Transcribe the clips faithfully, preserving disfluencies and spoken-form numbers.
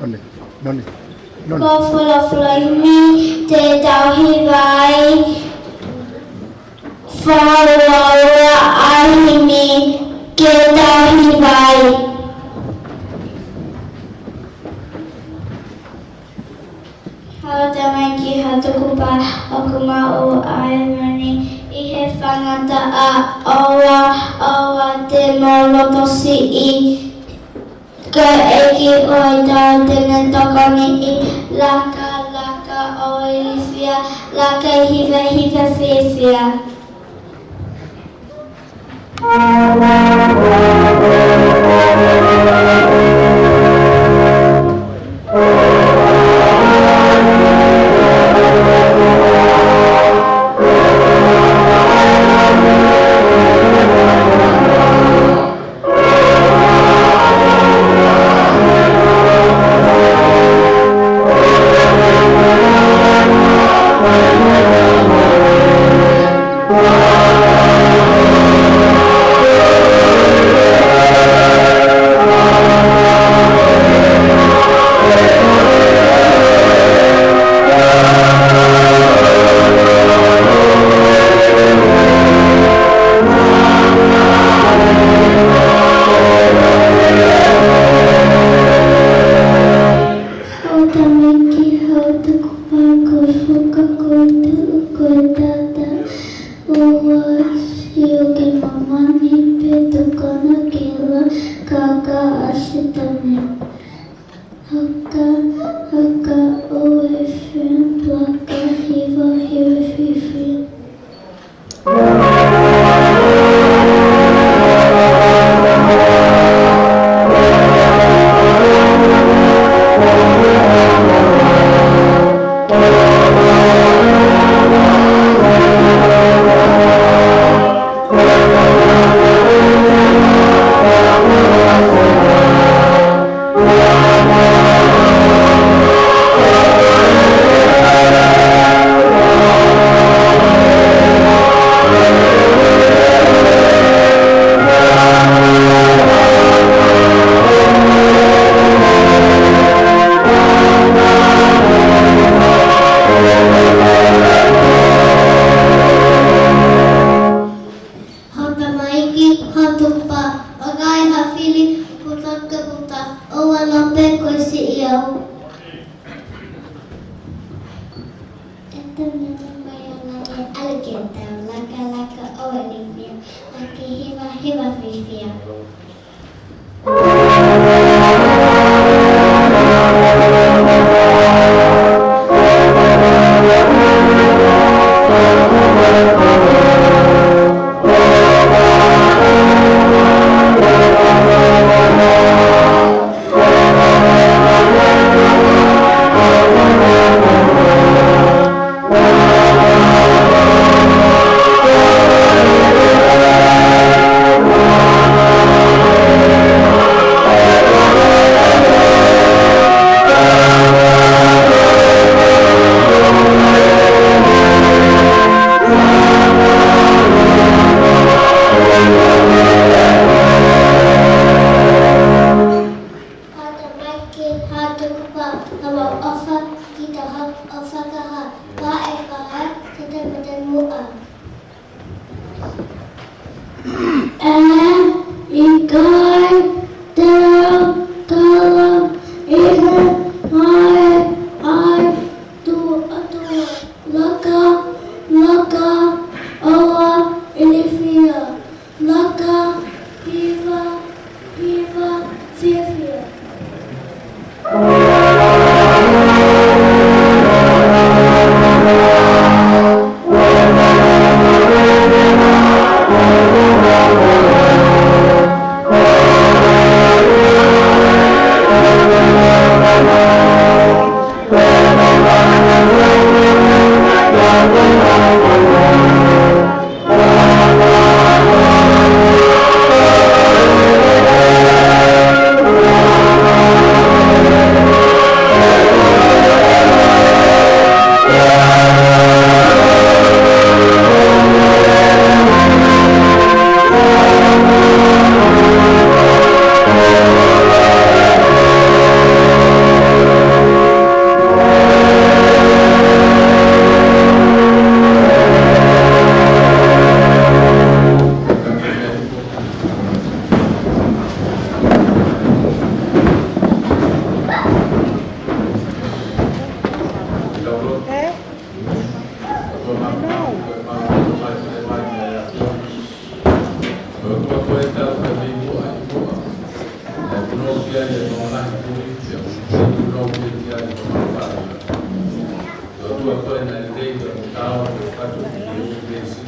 Noni, noni, noni. Ko Folofola ʻImi te tau hiva ai. Fāuaua ʻa e himi ke tau hiva ai. Haʻu tamaiki, haʻu tukupā, ʻoku maʻu ʻa e moʻoni ʻi he faingataʻa. ʻOua, ʻoua te mou lotosiʻi. Ko e ʻEiki ʻoku tau tene tokoniʻi. Laka, laka ʻo ilifia, laka hiva, hiva fiefia. Haʻu tamaiki, haʻu tukupā, ko e fuka, ko e tuʻu, ko e tata, ʻoua sio ki māmani pe tuʻu ki he kela, ka ka ʻasi tane. Haka, haka ʻo e fiu, laka hiva, hiva fiefia. Ki ha tupa, ʻo kai ha fili, puta ke puta, ʻoua naʻa pē ko e siʻi au. E te mea mai ana e alligator, laka laka ʻo e lifia, laki hiva hiva fifia. Hata mai ki ha tukupa, ka mau ʻofa ki ta ha ʻofa ka ha, pa e pa e, te te mate muʻa. ʻE ʻikai te u kala ʻi he hae ai tuʻa tuʻa, laka laka ʻoua ilifia. Laka hiva hiva fiefia. Ko e ʻOtua ko ē naʻe lelei pea mo taau, ko e fatu ki he ʻunivēsi,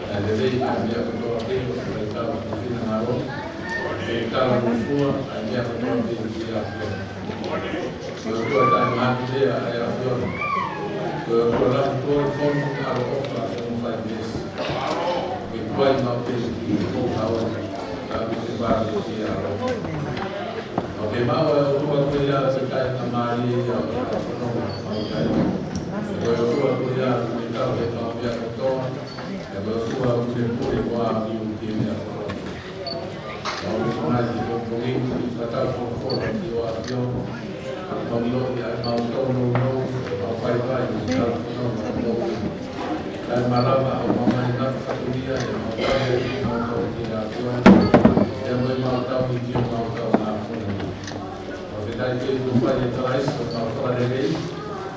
naʻe lelei ʻa e meʻa kotoa pē, ʻo fai tau ki he finangalo, ʻo fai tau mo fua ʻa e meʻa kotoa pē ki he ʻAfiona. Ko e ʻOtua taʻemahaki lea ʻa e ʻAfiona. Ko e ʻOtua lahi ko e fonu ʻaloʻofa mo fai meesi. Ke kuai mau pē ki he kou hao, ka ko e vale ki he ʻaloʻofa. ʻOku ke maʻu ʻa e ʻOtua ko ia ʻoku ke kai ka mālie ia ʻo ka fononga ʻo kai. Ko e ʻOtua ko ia ʻoku ke kau he kau meʻa kotoa. Ko e ʻOtua ʻoku ke pule koā ʻi he ʻuki meʻa kotoa. ʻOku ke mai ki he pongipongi ni ʻi he fakatau folofola ki ho ʻAfio. Ka tau ʻilo ʻi ai mau tōnounou, mau vaivai, mau fononga, mau Kae malava ʻo mau mai na fatulia ʻe mau tau ʻi mau tau ki he ʻAfio. ʻE mo e mau tau ʻi ki he mau tau na fona. ʻOku ke kai ke tu fai e Kalaisi ʻo mau fakalelei.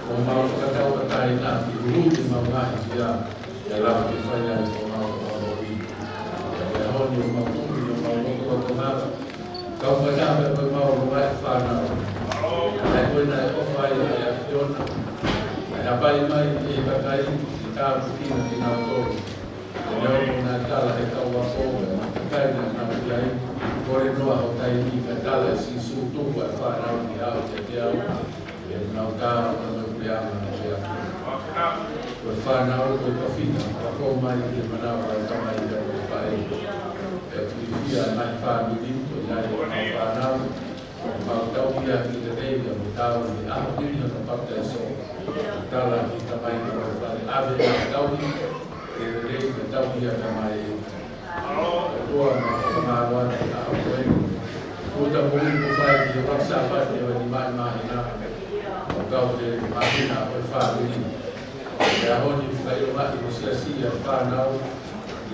ʻO mau fakatau ʻa taina ki ulu ki mau ngaahi kia. ʻE lau ki fai ai ʻo mau ʻo mau ʻi. ʻE honi ʻo mau kumi ʻo mau motu ʻo tongala. Kau fai ʻa pē ko e mau longa e fānau. ʻA e ko e naʻe ʻofa ai ʻa e ʻAfiona. ʻA e hapai mai ʻe he kakai, ʻi he tāpuekina kinautolu. ʻE neongo naʻe tala he kau ako, ʻe mo e kakai naʻa nau ʻi ai. Kole noa ho taimi ka tala ʻe Sīsū tuku ʻa e fānau ki he ʻao kiate au. ʻE nau tā ʻo nau pea ma nau pea. Ko e fānau ko e tofina, ka ko mai ke manava e tamai ia ko e faʻē. ʻE tuifia mai fāmili, ko ia ʻe nau fānau. Ko mau tau ia ki te tei ia mo tau ni ʻaho ni ia ka papitaiso. Tala ki tamai ia ko e faʻē ʻave na tau ni. Ke lelei ke tau ia tamai. ʻOtua mau fakamālō atu ʻa e ʻaho ko eni. Kuo ta moʻui kuo fai ki he ʻuluaki Sāpate ʻo e nima ʻi māhina. ʻO kau ki he māhina ʻo e fāmili. ʻI he ʻaho ni fai ʻo maʻi ʻo siasi ʻa e fānau. ʻI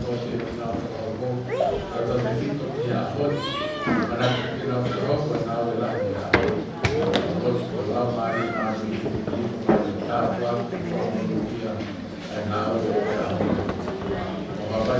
tokoni ʻo nau tokoni. Tautautefito ki he ʻaho ni. Manatu ki he ʻaho ni, ko e ʻaho lahi ʻo e ʻaho ni. Ko e ʻaho lahi ʻo e ʻaho ni. Ko e ʻaho ni. Ko e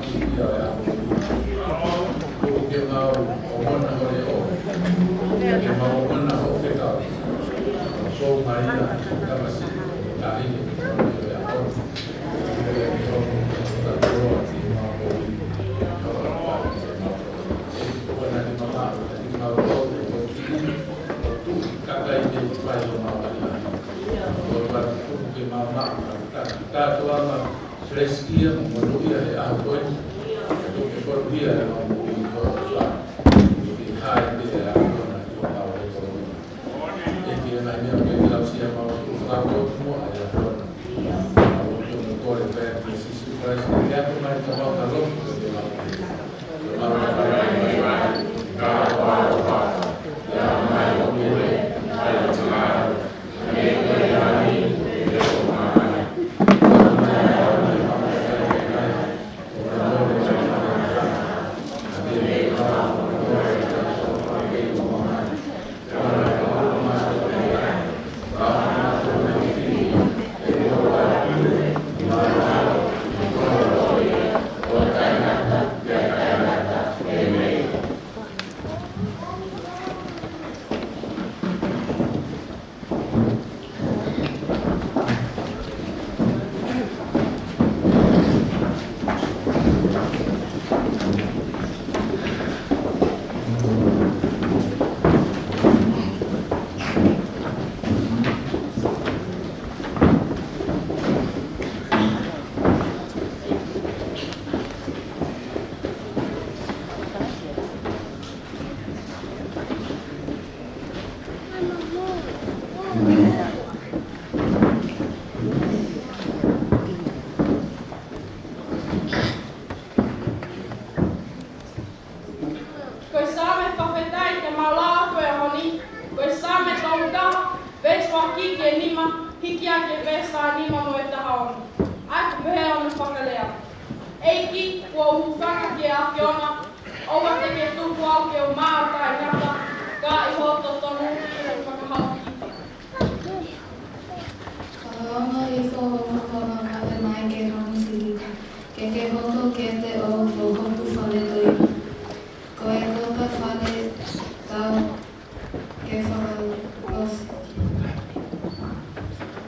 ʻuhinga ia ʻoku ke mau ʻomona hoʻo leʻo, ke mau ʻomona hoʻo fekau. Ko mai ia, ka masi, ka hine, ka hine, ka hine. Kātoa ma Celestia mo Monrovia he ʻaho ko eni. Ko e kolonia ʻa e mau moʻui ko tua. Ke hai te ʻa e ʻaho na tua mau e kolonia. ʻE ke nai mea ke lau sia mau tu fakakoa mo ʻa e ʻaho na. Mau tu mo kore pe ke Sīsū Kalaisi ke atu mai ka mau ka lotu ke mau. Ke mau ka mau. Ko e Saame fakafetaʻi ke mau lau atu he ʻaho ni, ko e Saame tolu taha, veesi ua ki he nima, hiki hake ki he veesi taha nima mo e taha ono. ʻA ia ʻoku pehē hono fakalea. ʻEiki, kuo u hūfanga ki he ʻAfiona, ʻoua te ke tuku au ke u maʻu ʻa e taʻengata, ka ʻi hoʻo totonu ke u fakahaofi. Fakaongo hifo hoku konga vave mai ki hono silipa, ke ke hoko kiate au ko hoku fale toiʻa. Ko e kopa fale tau ke fakaʻosi.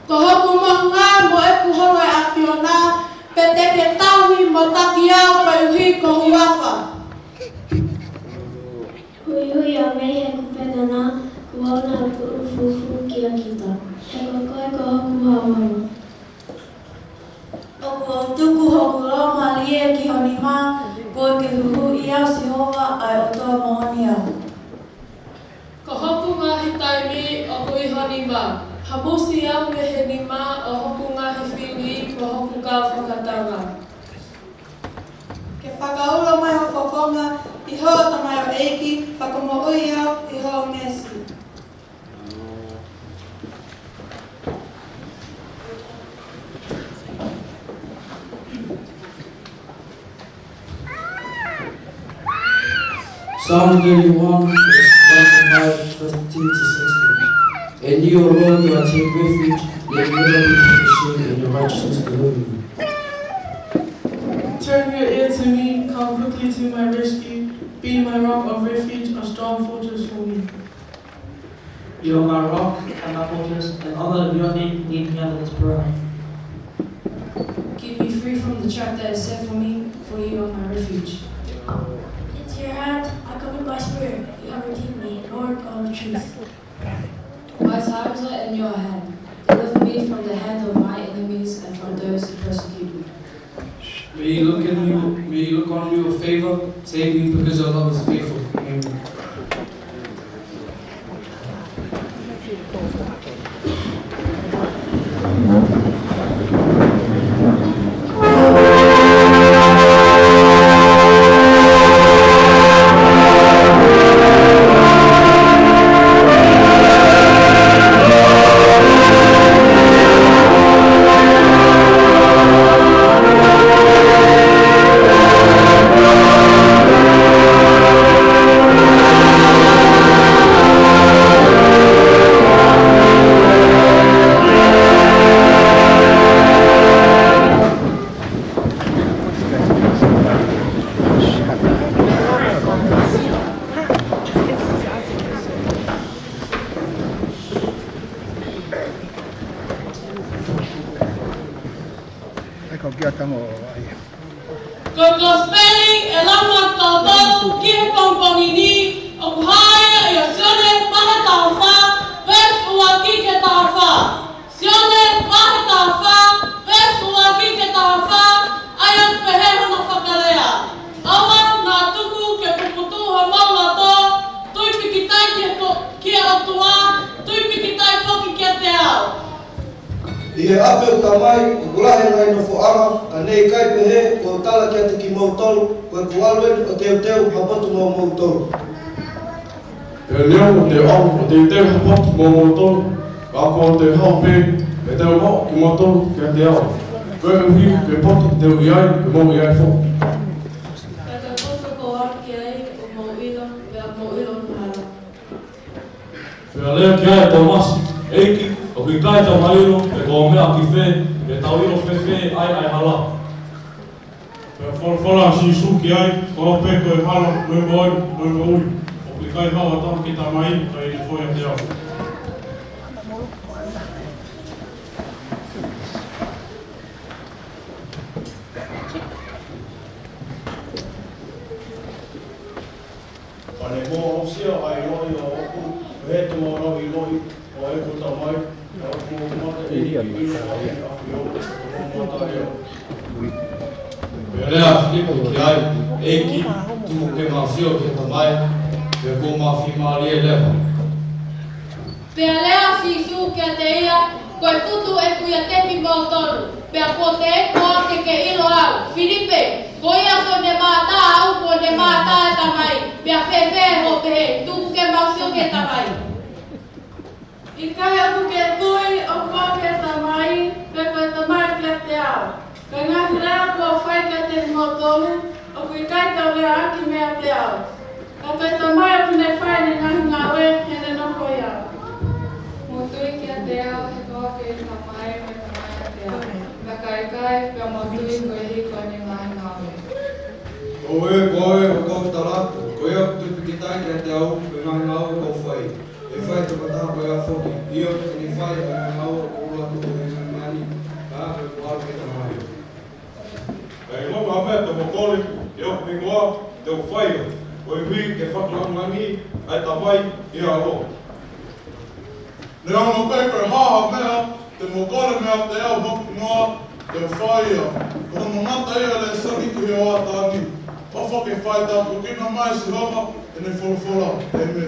Ko hoku moʻunga mo ʻeku holo ʻe ʻAfiona, pea te ke tauhi mo taki au koeʻuhi ko ho huafa. Huihui ʻa mei he kupena na, kuo nau tuʻu fufū kia kita. He ko koe ko hoku haohaoa. ʻOku ou tuku hoku laumālie ki ho nima, koeʻuhi ke huhuʻi au Sihova ʻa e ʻOtua moʻoni au. Ko hoku ngaahi taimi ʻoku ʻi ho nima, hamusi au mei he nima ʻo hoku ngaahi fili mo hoku kau fakatanga. Ke fakaulo mai ho fofonga ʻi hoʻo tamaioʻeiki, fakamoʻui au ʻi hoʻo ngeʻesi. Psalm thirty-one, verse one to five, fifteen to sixteen. In you, O Lord, do I take refuge, let me never be put to shame, and your righteousness deliver me. Turn your ear to me, come quickly to my rescue. Be my rock of refuge, a strong fortress for me. You're my rock and my fortress, and honor your name in heaven is prayer. Keep me free from the trap that is set for me, for you are my refuge. Into your hand I commit my spirit. You have redeemed me, Lord God of truth. My times are in your hand. Deliver me from the hand of my enemies and from those who persecute me. May you look in me, may you look on me with favor. Save me because your love is faithful. Amen. ʻAi, kau kia tango ai. Ko e Kosipeli ʻe lau ʻe kitautolu ki he pongipongi ni, ʻoku hā ia ʻia Sione vahe taha fā, veesi ua ki he taha fā. Sione vahe taha fā, veesi ua ki he taha fā, ʻa ia ʻoku pehē hono fakalea: ʻAua naʻa tuku ke puputuʻu homou loto, tui pīkitai ki he ko-, ki he ʻOtua, tui pīkitai foki kiate au. ʻI he ʻapi ʻo e Tamai ʻoku lahi e ngaahi nofoʻanga, ka ne ʻikai pehē kuo u tala kiate kimoutolu, ko ʻeku ʻalu eni ʻo teuteu ha potu moʻomoutolu. Pea neongo te u ʻalu ʻo teuteu ha potu moʻomoutolu, ka kuo u toe haʻu pē, pea te u ʻoange kimoutolu kiate au. Koeʻuhi ko e potu te u ʻi ai, ke mou ʻi ai foki. Pea ko e potu ʻoku ou ʻalu ki ai, ʻoku mou ʻilo, pea ʻoku mou ʻilo hono hala. Pea lea ki ai ʻa Tōmasi, ʻEiki, ʻoku ʻikai te mau ʻilo pe ko e meʻa ki fē, pea tau ʻilo fēfē ʻa e, ʻa e hala? Pea folofola ʻa Sīsū ki ai, Ko au pē ko e hala, mo e moʻui, mo e moʻui. ʻOku ʻikai haʻu ha taha ki he Tamai, kae ʻikai ke ne foki ʻiate au. Ka ne mou aʻusia ʻa e ʻiloʻi ʻoʻoku, pehē te mou ʻiloʻi ʻa ʻeku Tamai, ʻa ʻeku mata ʻeni ʻi ʻilo ʻa e ʻAfio, ʻoku mou mata ia. Pea lea ʻa Filipe ki ai, ʻEiki, tuku ke mau sio ki he Tamai, pea kuo mau fiemālie leva. Pea lea ʻa Sīsū kiate ia, Ko e futu ʻeku ʻiate kimoutolu, pea kuo teʻeki koā ke ke ʻilo au, Filipe? Ko ia kuo ne mamata au, kuo ne mamata e Tamai, pea fēfē hoʻo pehē, Tuku ke mau sio ki he Tamai? ʻIkai ʻoku ke tui ʻoku ou ʻi he Tamai, pea ko e Tamai ʻoku ʻiate au? Ko e ngaahi lea kuo u fai kiate kimoutolu, ʻoku ʻikai te u lea ʻaki meiate au. Ka ko e Tamai ʻoku ne fai ʻene ngaahi ngāue, he ne nofo ʻiate au. Mou tui kiate au, he ko au ʻi he Tamai, mo e Tamai ʻiate au. Ka ʻikai, pea mou tui koeʻuhi ko ʻene ngaahi ngāue. Ko au, ko au, ʻoku ou tala atu, ko ia ʻoku tui pīkitai kiate au, ko e ngaahi ngāue ʻoku ou fai, ʻe fai tokotaha ko ia foki, ʻio, te ne fai ʻa e ngaahi ngāue ʻoku ou ʻalu atu ʻo fai ʻi he ngaahi meʻa ni, ka ko ʻeku ʻalu ki he Tamai. Kae ʻikai ha meʻa te mou kole ʻi hoku hingoa, te u fai ia, koeʻuhi ke fakalāngilangiʻi ʻa e Tamai ʻi he ʻAlo. Neongo pe ko e hā ha meʻa te mou kole meiate au ʻi hoku hingoa, te u fai ia. Ko hono ngata ia ʻo e lēsoni ki he hoʻatā ni. ʻOfa ke faitāpuekina mai ʻe Sihova ʻene folofola. ʻĒmeni.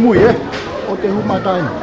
Mui, ē? ʻO te hū mata eni.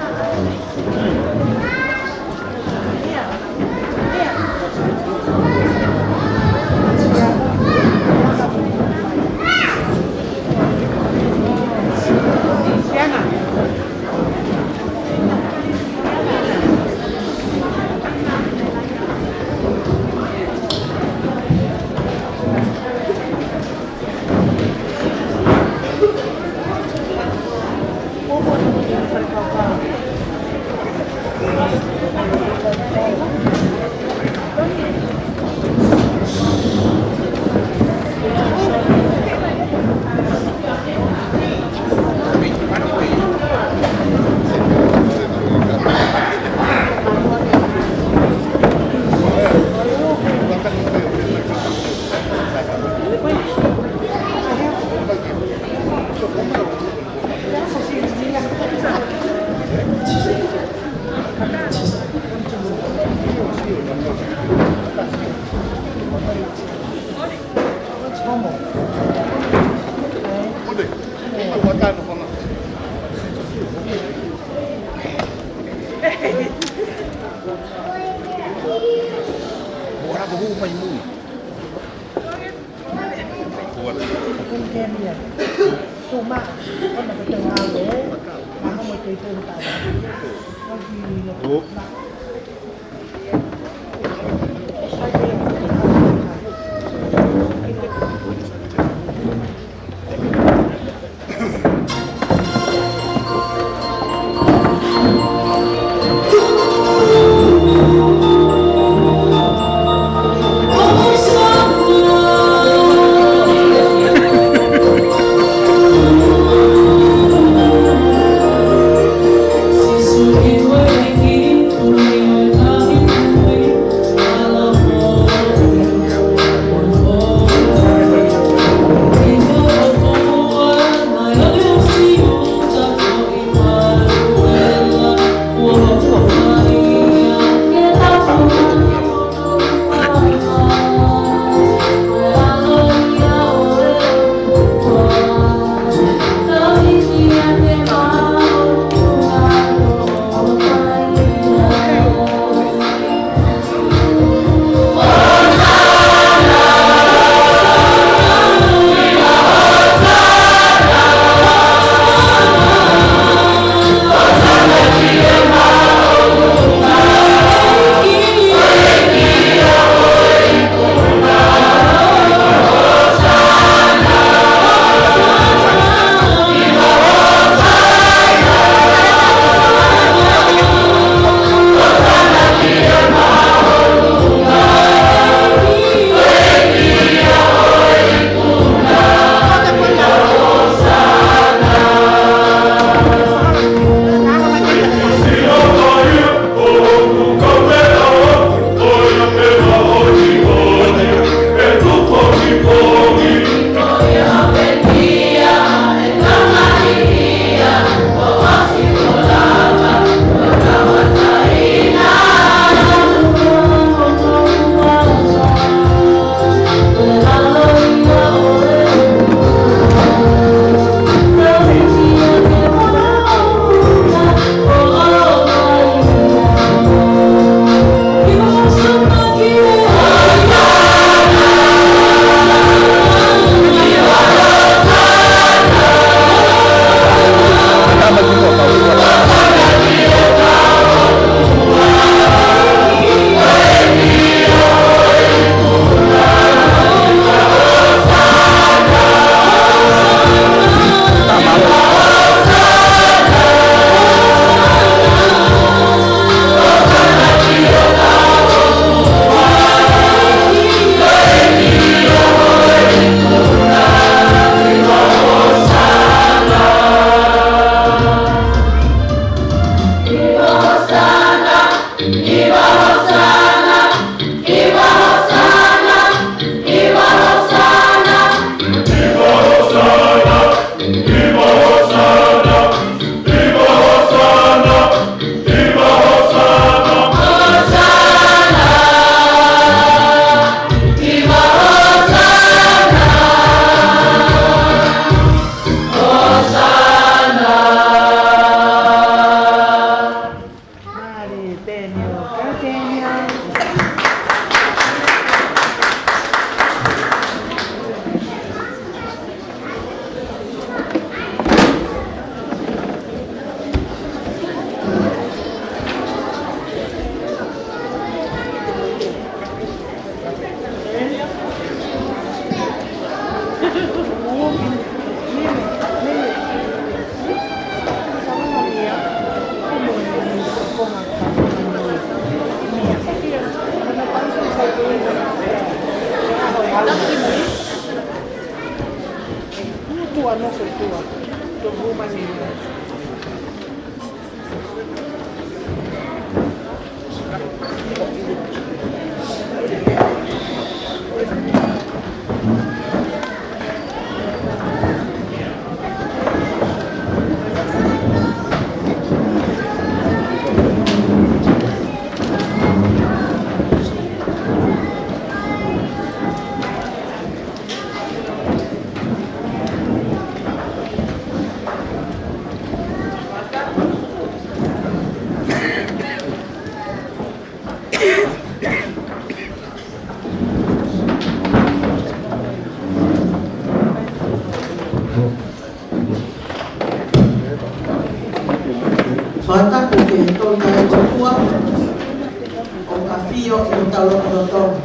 ʻIo, ʻi hotau lotolotonga.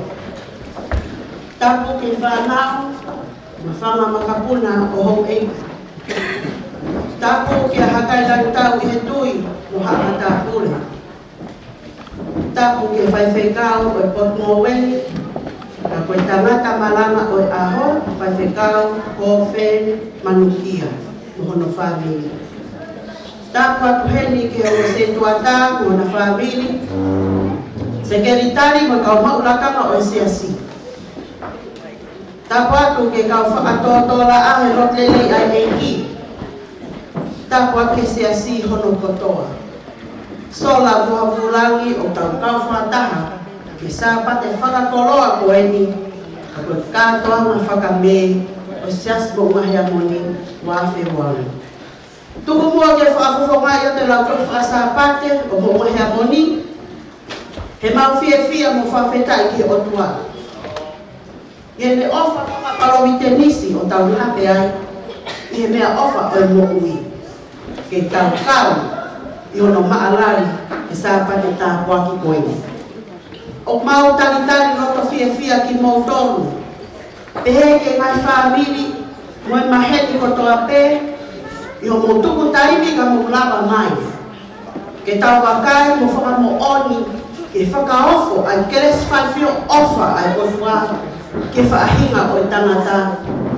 Tapu ki he fānau, mo e fanga makapuna ʻo houʻeiki. Tapu kia Hakai Langitau ʻi he tui, mo haʻa matāpule. Tapu ki he faifekau ʻo e Potungāue, ka ko e tangata malanga ʻo e ʻaho, faifekau Kofe Manukia, mo hono fāmili. Tapu atu heni ki he ongo sētuata mo hona fāmili, sekelitali mo e kau maʻu lakanga ʻo e siasi. Tapu atu ki he kau fakatōtōlaʻā he lotu lelei ʻa e ʻEiki. Tapu atu ki he siasi hono kotoa. Sola mo ha vulangi ʻo tau kau fakataha ki he Sāpate fakakoloa ko eni, ka ko e kātoanga faka-Mē ʻo e Siasi Moʻunga Heamoni, ua afe ua ua. Tuku muʻa ke fakafofongaʻi ʻa e Lautohi Faka-Sāpate ʻo Moʻunga Heamoni, he mau fiefia mo fakafetaʻi ki he ʻOtua. ʻI heʻene ʻofa fakapalovitenisi ʻo tau hape ai, ʻi he meʻaʻofa ʻo e moʻui. Ke tau kau ʻi hono maʻalali he Sāpate tāpuaki ko eni. ʻOku mau talitali loto fiefia kimoutolu. Pehē ki he ngaahi fāmili, mo e maheni kotoa pē, ʻi hoʻomou tuku taimi ka mou lava mai. Ke tau vakai mo fakamoʻoni, ke fakaofo ʻa e kelesi faifio ʻofa ʻa e ʻOtua, ki he faʻahinga ʻo e tangata,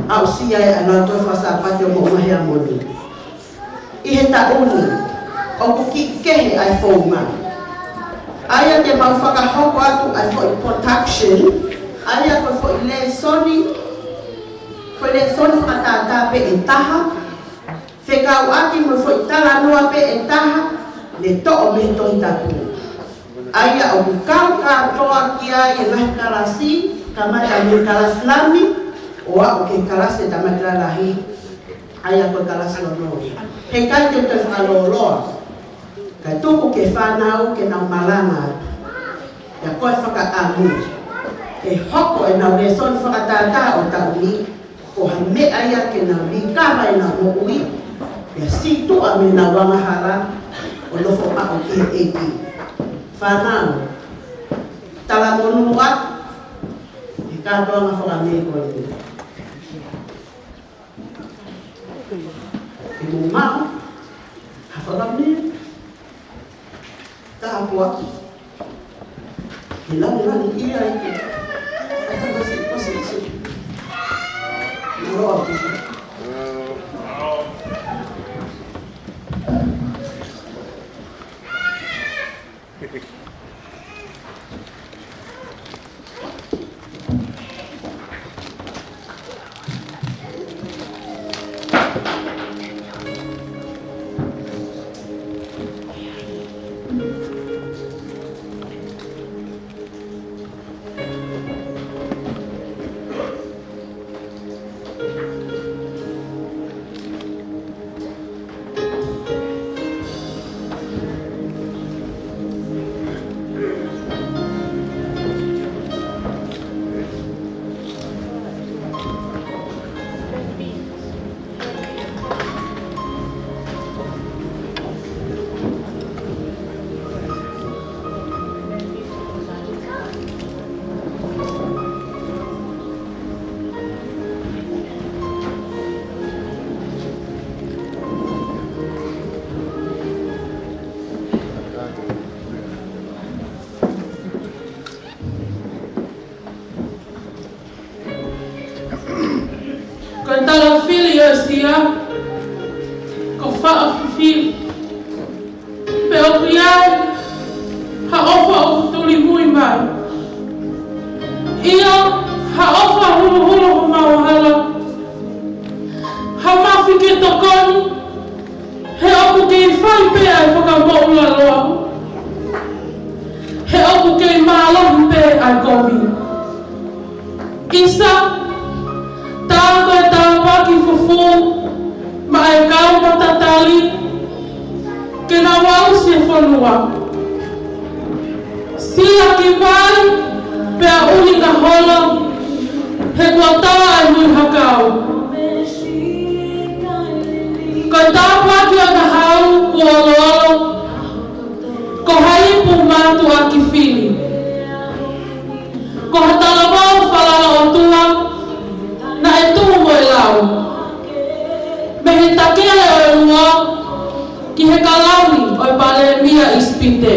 aʻusia ʻa e Lautohi Faka-Sāpate ʻo Moʻunga Heamoni. ʻI he taʻu ni, ʻoku kiʻi kehe ʻa e founga. ʻA ia te mau fakahoko atu ʻa e foʻi production, ʻa ia ko e foʻi lēsoni, foʻi lēsoni fakatātā pē ʻe taha, fekauʻaki mo e foʻi talanoa pē ʻe taha, ne toʻo mei he Tohi Tapu. ʻA ia ʻoku kau kātoa ki ai e ngaahi kalasi, kamata mei he kalasi lami, ʻo aʻu ki he kalasi ʻa e tamaiki lalahi, ʻa ia ko e kalasi ono. Heʻikai te u toe fakalōloa, kae tuku ki he fānau ke nau malanga atu. ʻA ia ko e fakaʻamu ke hoko ʻenau lēsoni fakatātā ʻo e taʻu ni, ko ha meʻa ia ke nau likava ʻenau moʻui, pea sītuʻa mei heʻenau angahala ʻo nofo maʻu ki he ʻEiki. Fānau, talamonū atu he kātoanga faka-Mē ko eni. Ke mou maʻu ha faka-Mē tāpuaki. Ke lau ngani ia i ke. Ata masi, masi, masi. Mālō ʻaupito. Ko e tala fili ʻo e sia, ko faʻa fifili. Pea ʻoku ʻi ai ha ʻofa ʻoku tuli mui mai. ʻIo, ha ʻofa huluhulu homau hala. Ha mafi ke tokoni, he ʻoku kei fai pē ʻa e fakamoʻulaloa. He ʻoku kei mālohi pē ʻa e kovi. ʻIsa, tā ko e tāpuaki fufū maʻa e kau matatali, ke nau aʻusia e fonua. Siʻaki mai pea ʻuhinga holo, he kuo tā ʻa e nui hakau. Ko e tāpuaki ʻo e kahaʻu kuo oloolo, ko ha ipu mātuʻaki fili. Launi ʻo e Palēmia ʻi Sipite.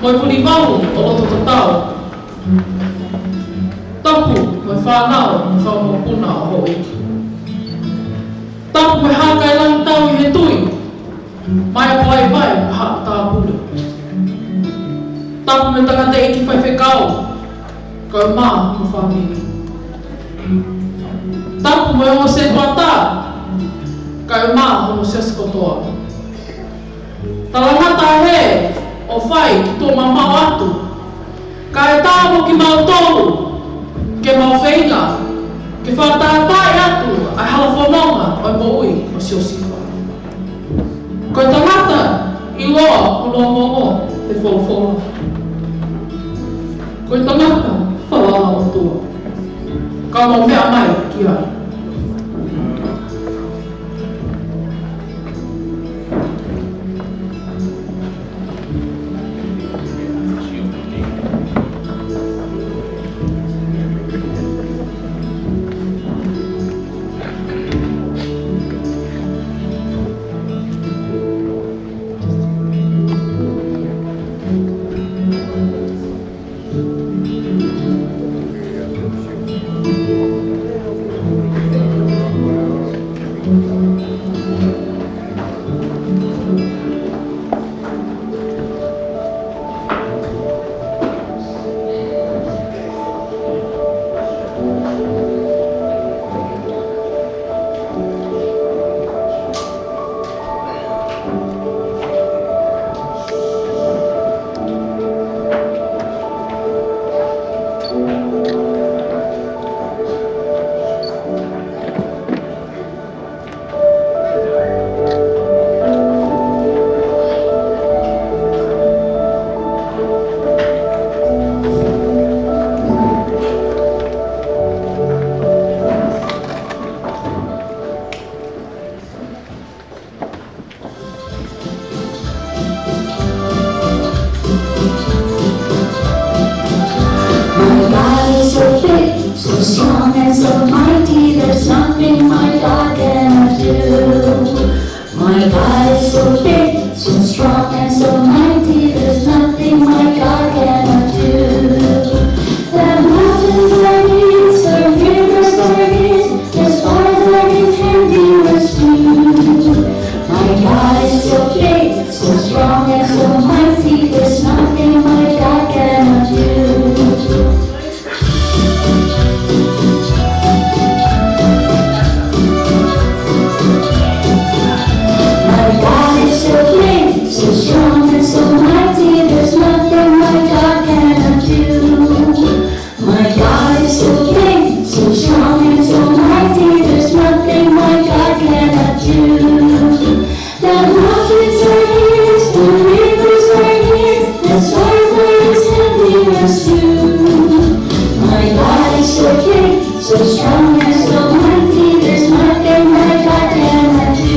Mo e Vunivau ʻo loto tatau. Tapu mo e fānau mo e fanga mokopuna ʻo Houʻeiki. Tapu mo e Hākailangitau ʻi he tui, mai Palaivai mo Haʻatāpule. Tapu mo e tangataʻeiki faifekau, kae ʻumaʻā hono fāmili. Tapu mo e ongo sētuata, kae ʻumaʻā hono siasi kotoa. Talangata hē ʻo fai ki tuʻa mamaʻo atu, kae ʻatā mo kimautolu ke mau feinga ke fakatātaaʻi atu ʻa e hala fononga ʻo e moʻui ʻo Siosifa. Ko e tangata ʻiloa ʻoku lōngoongo he folofola. Ko e tangata falala ʻOtua. Ka mau meʻa mai ki ai. My God is so big, so strong and so mighty, there's nothing my God cannot do. My God is so big, so strong and so mighty, there's nothing my God cannot do. The mountains are His, the rivers are His, the stars are His handiworks too. My God is so big, so strong and so mighty, there's nothing my God cannot do. My God is so great, so strong and so mighty, there's nothing my God cannot do. My God is so great, so strong and so mighty, there's nothing my God cannot do. The mountains are His, the rivers are His, the stars are His handiworks too. My God is so great, so strong and so mighty, there's nothing my God cannot do.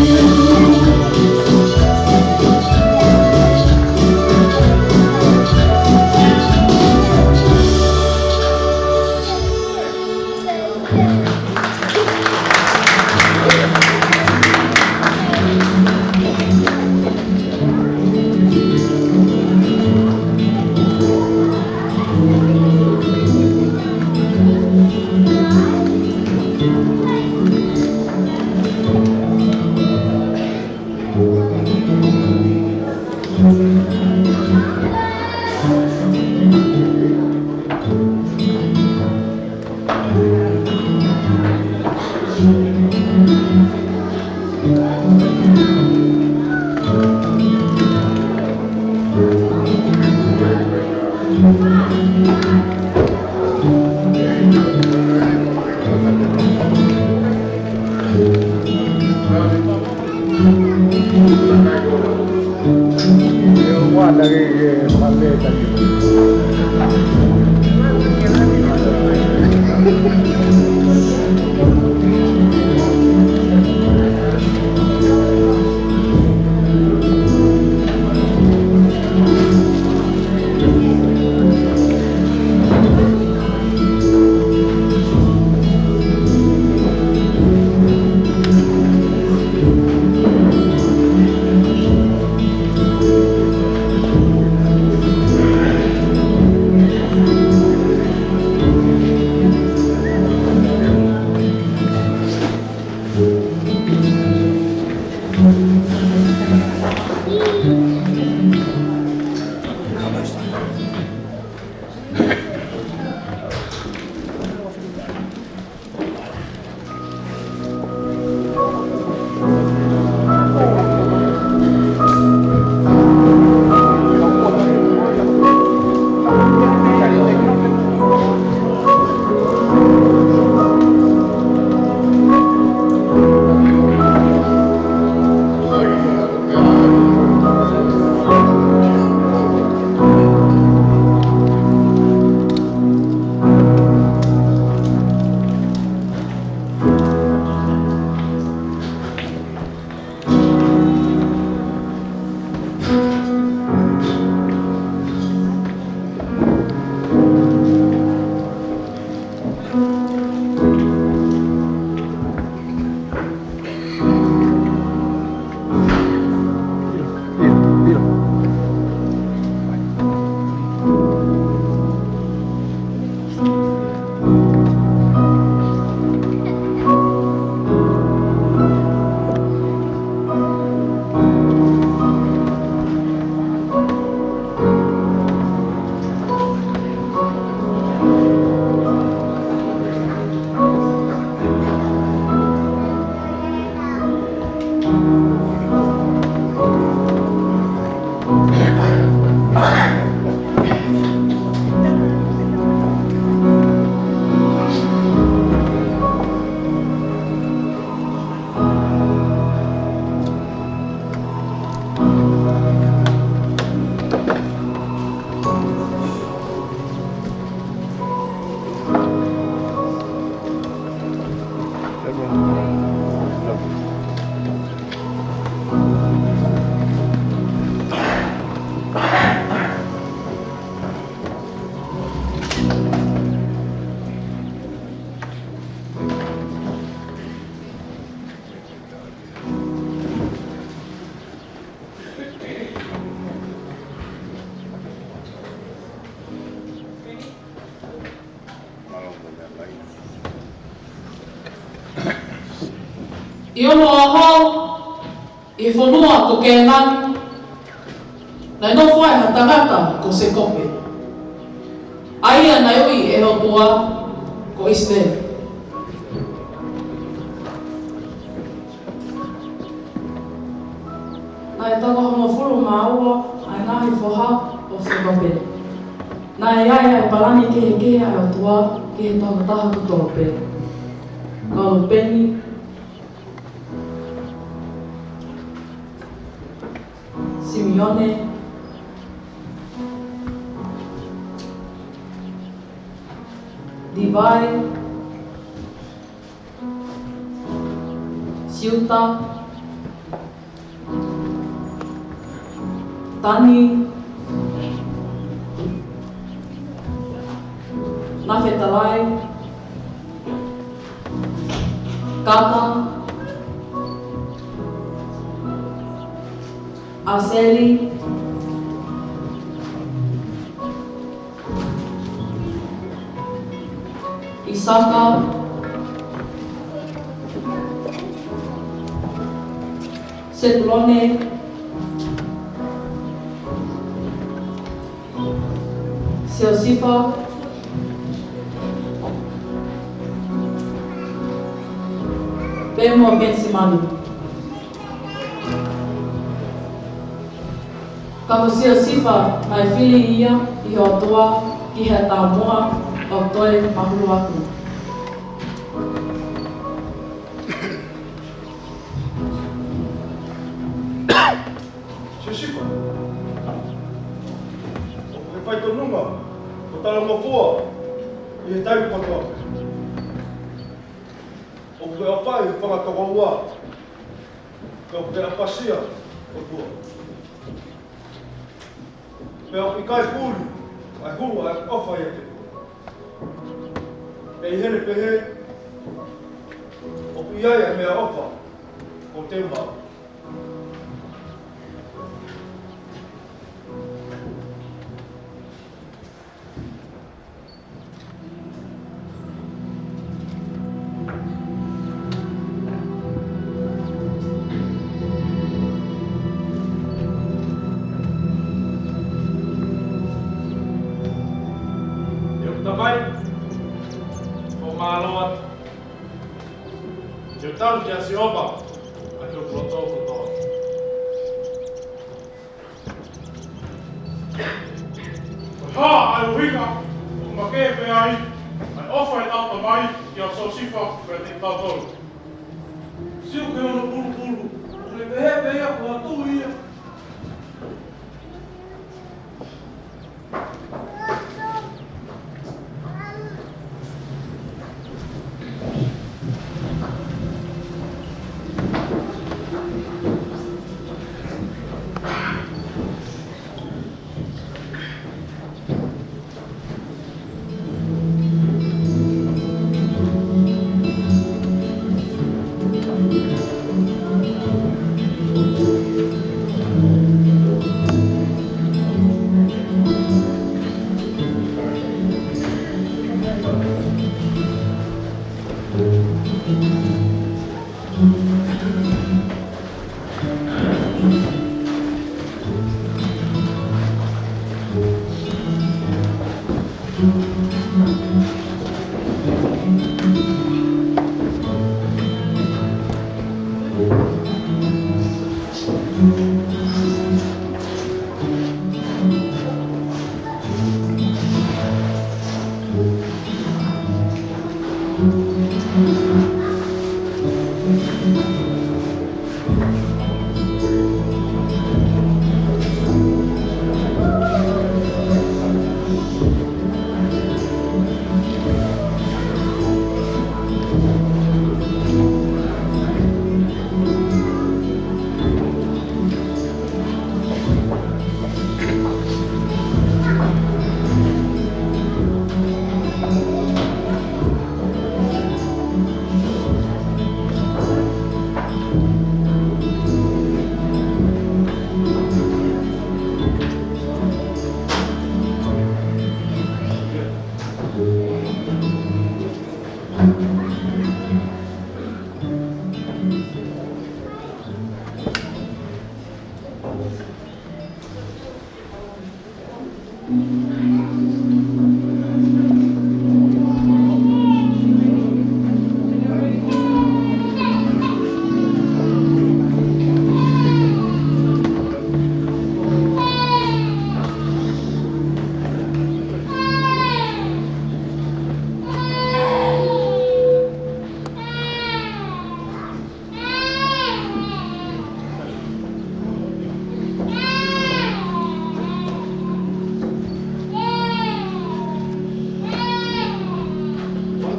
ʻI onoʻaho, ʻi he fonua ko Kēnani, naʻe nofo ai ha tangata ko Sēkope, ʻa ia naʻe ui ʻe he ʻOtua ko ʻIsileli. Naʻe toko hongofulu mā ua ʻa e ngaahi foha ʻo Sēkope. Naʻe ʻi ai ʻa e palani kehekehe ʻa e ʻOtua ki he tokotaha kotoa pē. Ko Lūpeni, Simione, Līvai, Siuta, Tani, Nafetalai, Kata, ʻAseli, ʻIsaka, Sepulone, Siosifa, pea mo Penisimani. Ka ko Siosifa naʻe fili ia ʻe he ʻOtua ki he taumuʻa ʻo toe mahulu atu. Siosifa, ʻoku ke fai tonu ʻa hoʻo talangofua ʻi he taimi kotoa pē. ʻOku ke ʻofa ʻi he fanga tokoua, pea ʻoku ke ʻapasia ʻOtua. Pea ʻoku ʻikai puli ʻa e hulu ʻa e ʻofa ʻiate koe. Pea ʻi heʻene pehē, ʻoku ʻi ai ʻa e meʻaʻofa kuo te maʻu. ʻE hoku Tamai, ʻoku ou mālō atu. Te u tali kia Sihova ʻaki hoku loto kotoa. Ko e hā ʻa e ʻuhinga ʻoku makehe pē ai ʻa e ʻofa ʻetau Tamai kia Siosifa pea mo kitautolu? Sio ki hono pulupulu, ʻoku ne pehē pē ia ko ha tuʻi ia.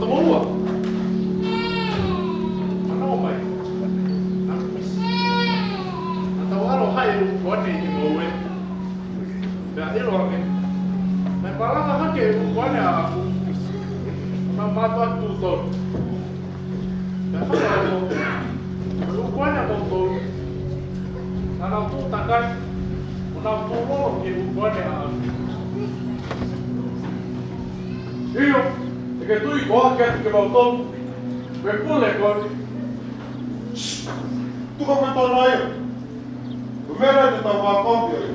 Toko ua. Manao mai. Naʻa ku misi. Naʻa tau ʻalu ʻo haʻi e ʻuku ko eni ki ngoue. Pea ʻilo ange. Naʻe malanga hake e ʻuku ko eni ʻaʻaku. Naʻa mātuʻa tū tolu. Pea fakaʻamu, ʻuku ʻa e moutolu. Naʻa nau tuʻu takai, ʻo nau tuʻu lolo ki he ʻuku ʻa e ʻaʻaku. ʻIo, ʻe ke tui koā kiate kimautolu, mo e pule ko eni? Tuku mai tō nai. Ko e meʻa nai te tau mākau ki ai.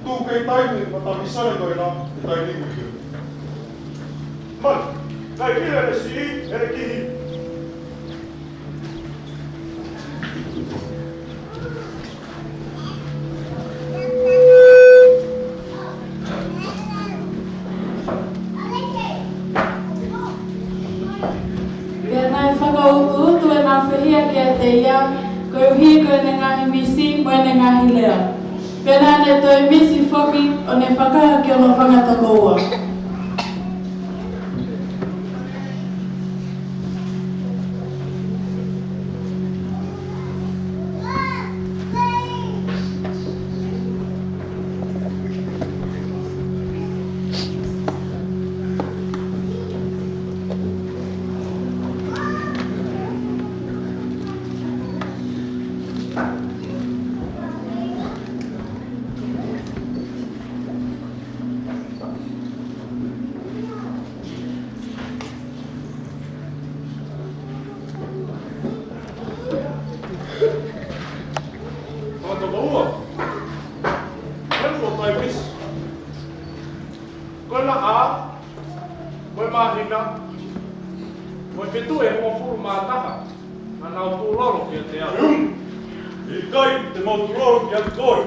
Tuku ke taimi, ma tau misale ko ena, ke taimi ki ai. Mai, kai kile le si, e le kihi. Pea naʻe fakautuutu ʻena fehia kiate ia, koeʻuhi ko ʻene ngaahi misi mo ʻene ngaahi lea. Pea naʻa ne toe misi foki ʻo ne fakahā ki hono fanga tokoua. Toko ua. Ko e ʻuku ʻa e misi. Ko e laʻā, ko e māhina, ko e fetuʻu ʻe hongofulu mā taha, naʻa nau tuʻu lolo kiate au. ʻIkai te mau tuʻu lolo kiate koe.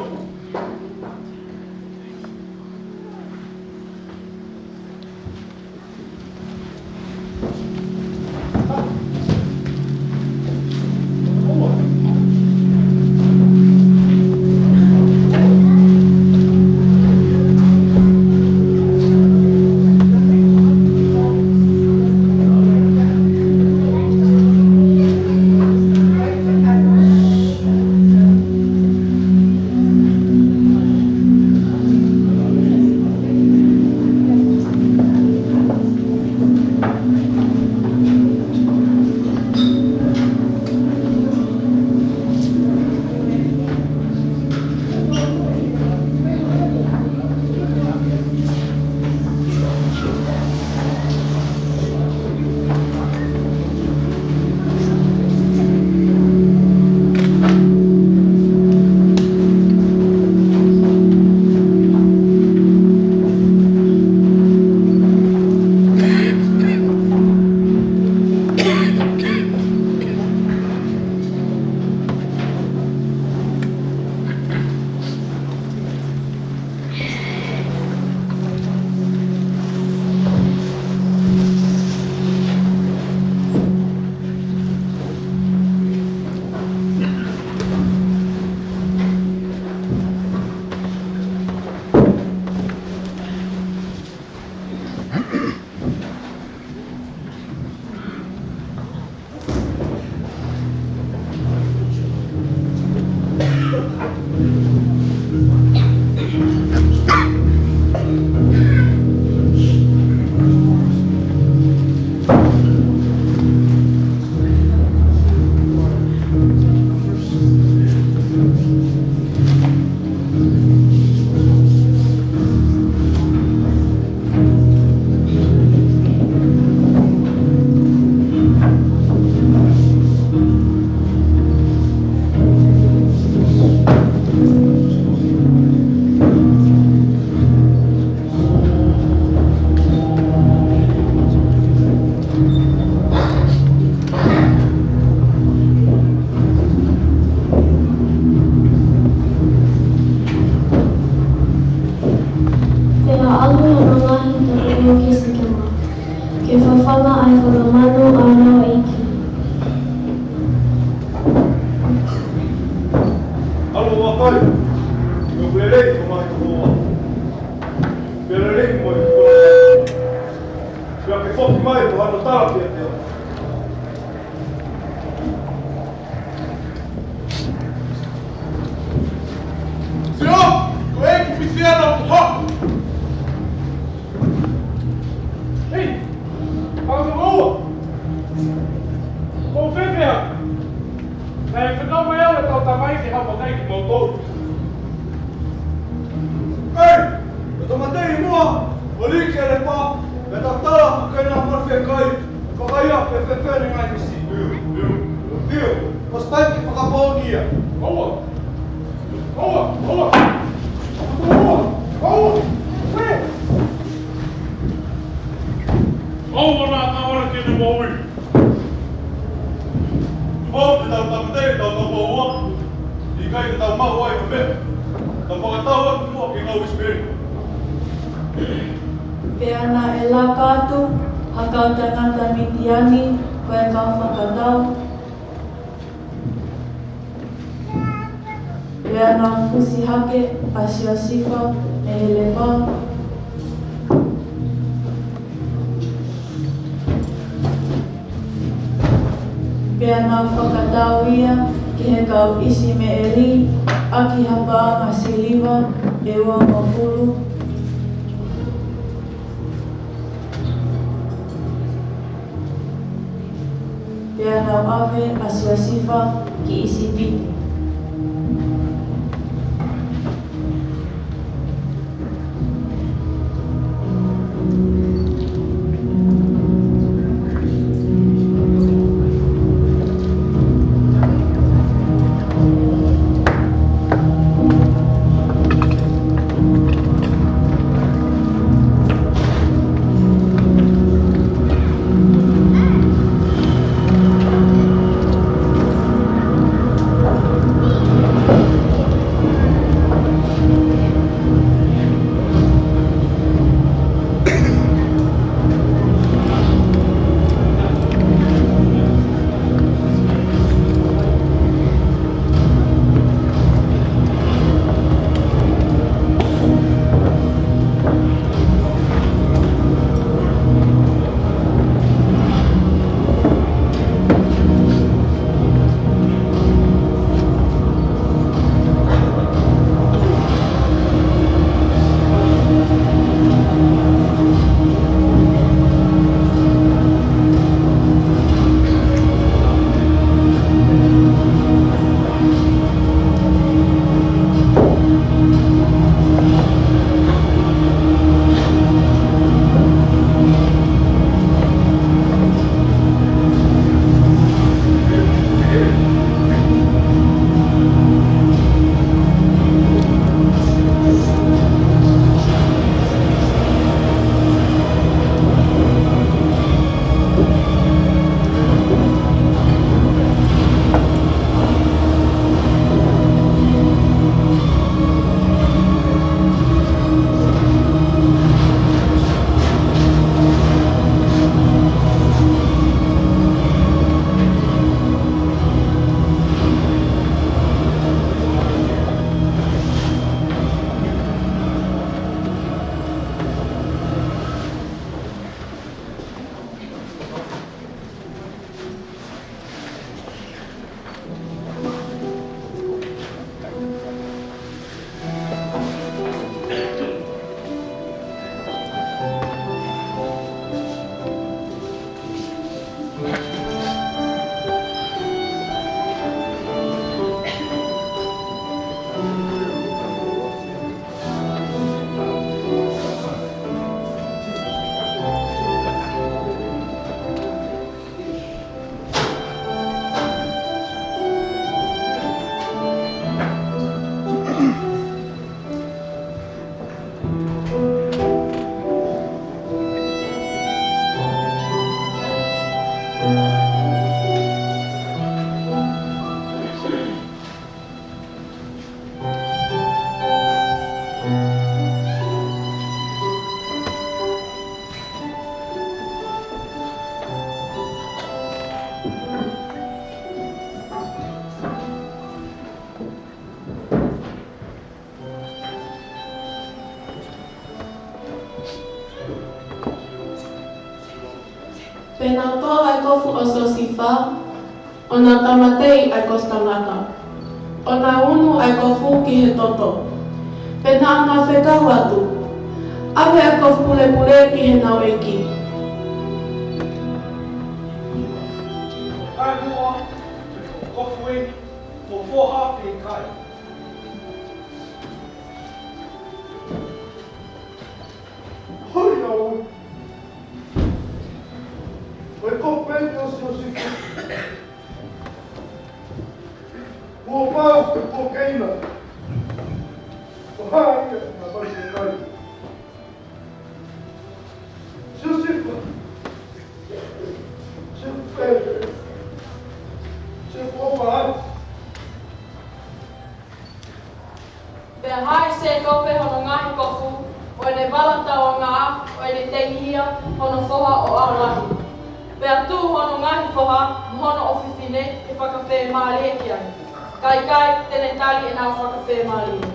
Mai, mo hono tala pē pea. Sio, ko e kiʻi pisiano ko. Hei, ʻa ka ua. Ko fefea? Naʻe fekau mai au ʻe heʻetau tamai ke haʻu maʻu ai kimoutolu. Ei, ko e tomatei muʻa, ʻo lī ke le pā, me tau tala ko kena mafia kai, ko kai a pe fefene ngai misi. Io, io, io. Ko stai ke fakapō ia. Aua, aua, aua. Aua, aua. Ue. Aua na ka ora ke ne maui. Mau ke tau tamate, tau tau maua. ʻIkai ke tau maʻu ai ko pē. Tau fakatau atu muʻa ke ngau isi pē. Pea naʻe laka atu ha kau tangata Mitiani ko e kau fakatau. Pea nau fusi hake ʻa Siosifa mei he lepā. Pea nau fakatau ia ki he kau ʻIsimeʻeli ʻaki ha paʻanga siliva ʻe uangofulu. Pea nau ʻave ʻa Siosifa ki ʻIsipite. Pea naʻa nau tō ʻa e kofu ʻo Siosifa, ʻo na tāmateʻi ʻa e kosipangata, ʻo na unu ʻa e kofu ki he toto. Pea naʻa na fekau atu, ʻAve ʻa e kofu pulepule ki heʻenau ʻeiki. Kae muʻa, ko e kofu eni, mo e foha pe kai. Hoi au. Ko e kofu eni ʻo Siosifa. Kuo pau ke kuo keina. Ko hai ia na pau ke kai. Siosifa. Siosifa. Siosifa. Pea haʻi Sēkope hono ngaahi kofu, ʻo ʻene vala tauʻanga, ʻo ʻene tengihia hono foha ʻo ʻAho Lahi. Pea tuʻu hono ngaahi foha mo hono ʻofefine ke fakafemālie ki ai. Ka ʻikai te ne tali ʻenau fakafemālie.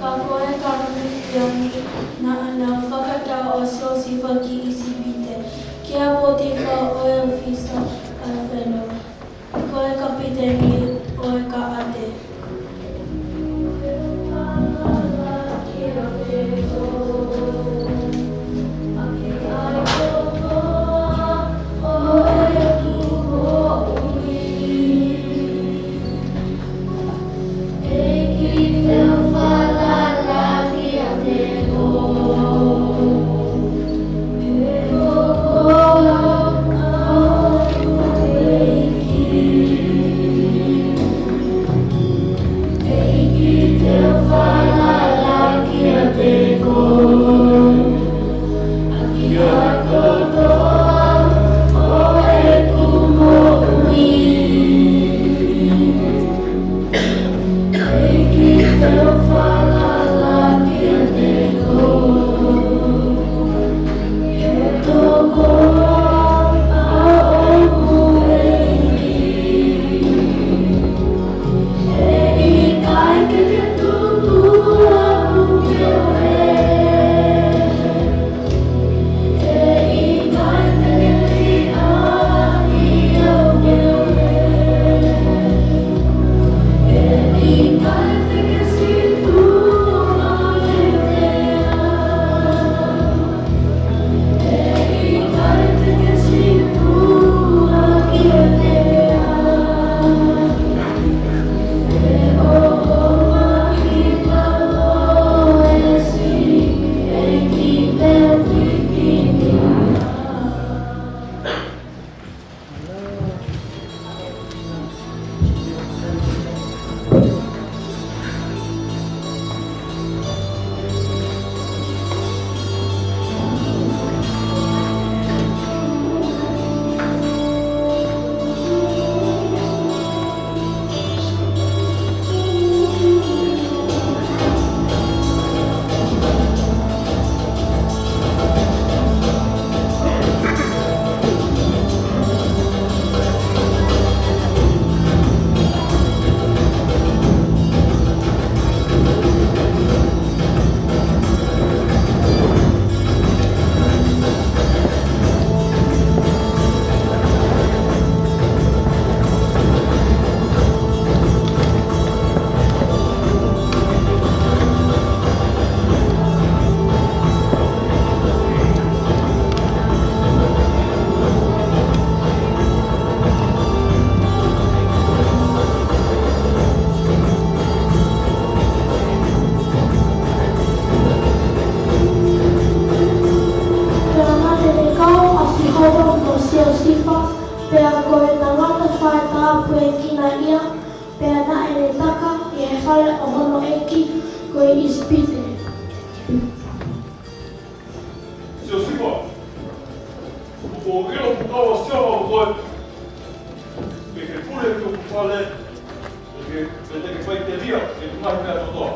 Ka ko e kau Mitiani naʻa nau fakatau ʻa Siosifa ki ʻIsipite, kia Potifa ʻo e ʻōfisa ʻa Felo, ko e kapiteni ʻo e kaʻate. Ko e kinaʻi ia, pea naʻe ne taka ʻi he fale ʻo hono ʻeiki ko ʻIsipite. Siosifa, ʻoku ou ʻilo ʻoku kau ʻa Sihova mo koe, ke ke pule ki hoku fale, ke, ke te ke faʻiteliha ʻeku ngaahi meʻa kotoa.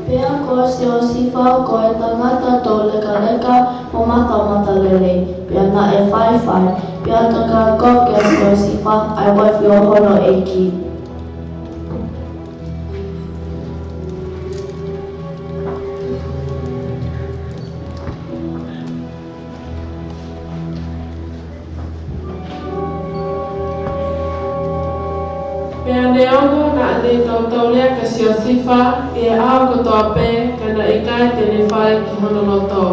Pea ko Siosifa ko e tangata tōlekaleka mo matamatalelei, pea naʻe faifai, pea taka kovi kia Siosifa ʻa e uaifi ʻo hono ʻeiki. Pea neongo naʻa ne toutou lea kia Siosifa ʻi he ʻaho kotoa pē, ka naʻe ʻikai te ne fai ki hono loto.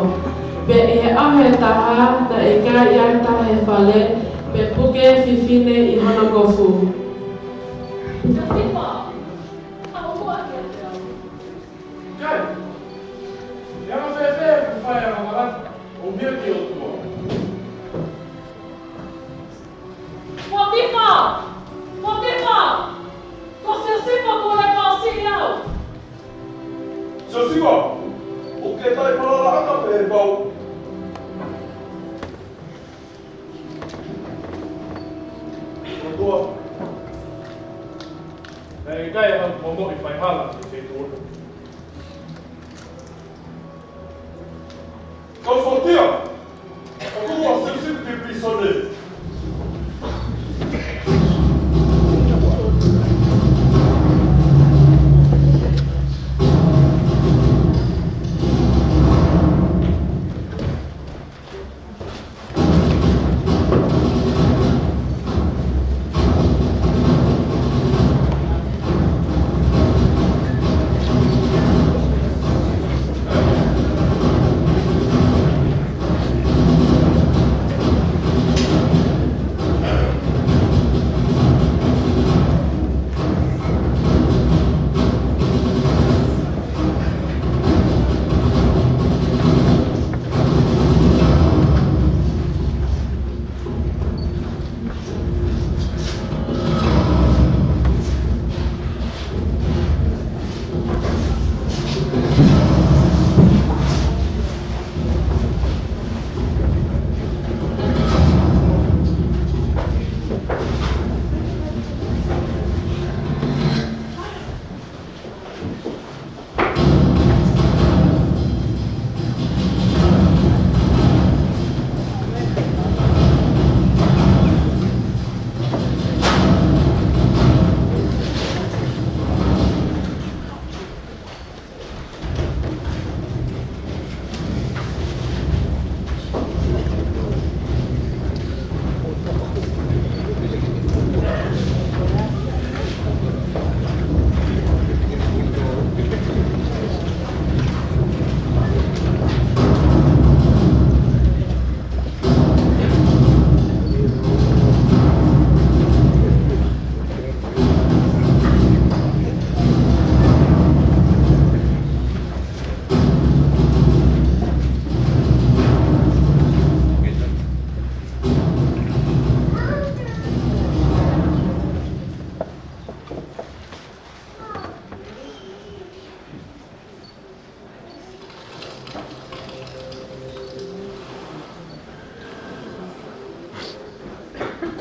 Pea ʻi he ʻaho ʻe taha, naʻe ʻikai ʻi ai ha taha he fale, pea puke e fefine ʻi hono kofu. Siosifa, ʻalu muʻa kiate au. ʻIkai. ʻE anga fēfē ʻeku fai ʻa e angahala ʻoku ʻomi ʻe he ʻOtua? Potifa! Potifa! Ko Siosifa kuo leva ʻo siʻi au. Siosifa, ʻoku ke taʻefalalaʻanga pē pau. ʻOtua, naʻe ʻikai haʻaku momoʻi faihala ki he feituʻu ni. Kau fakaʻotua, ʻoku ou sio ki he pilīsone.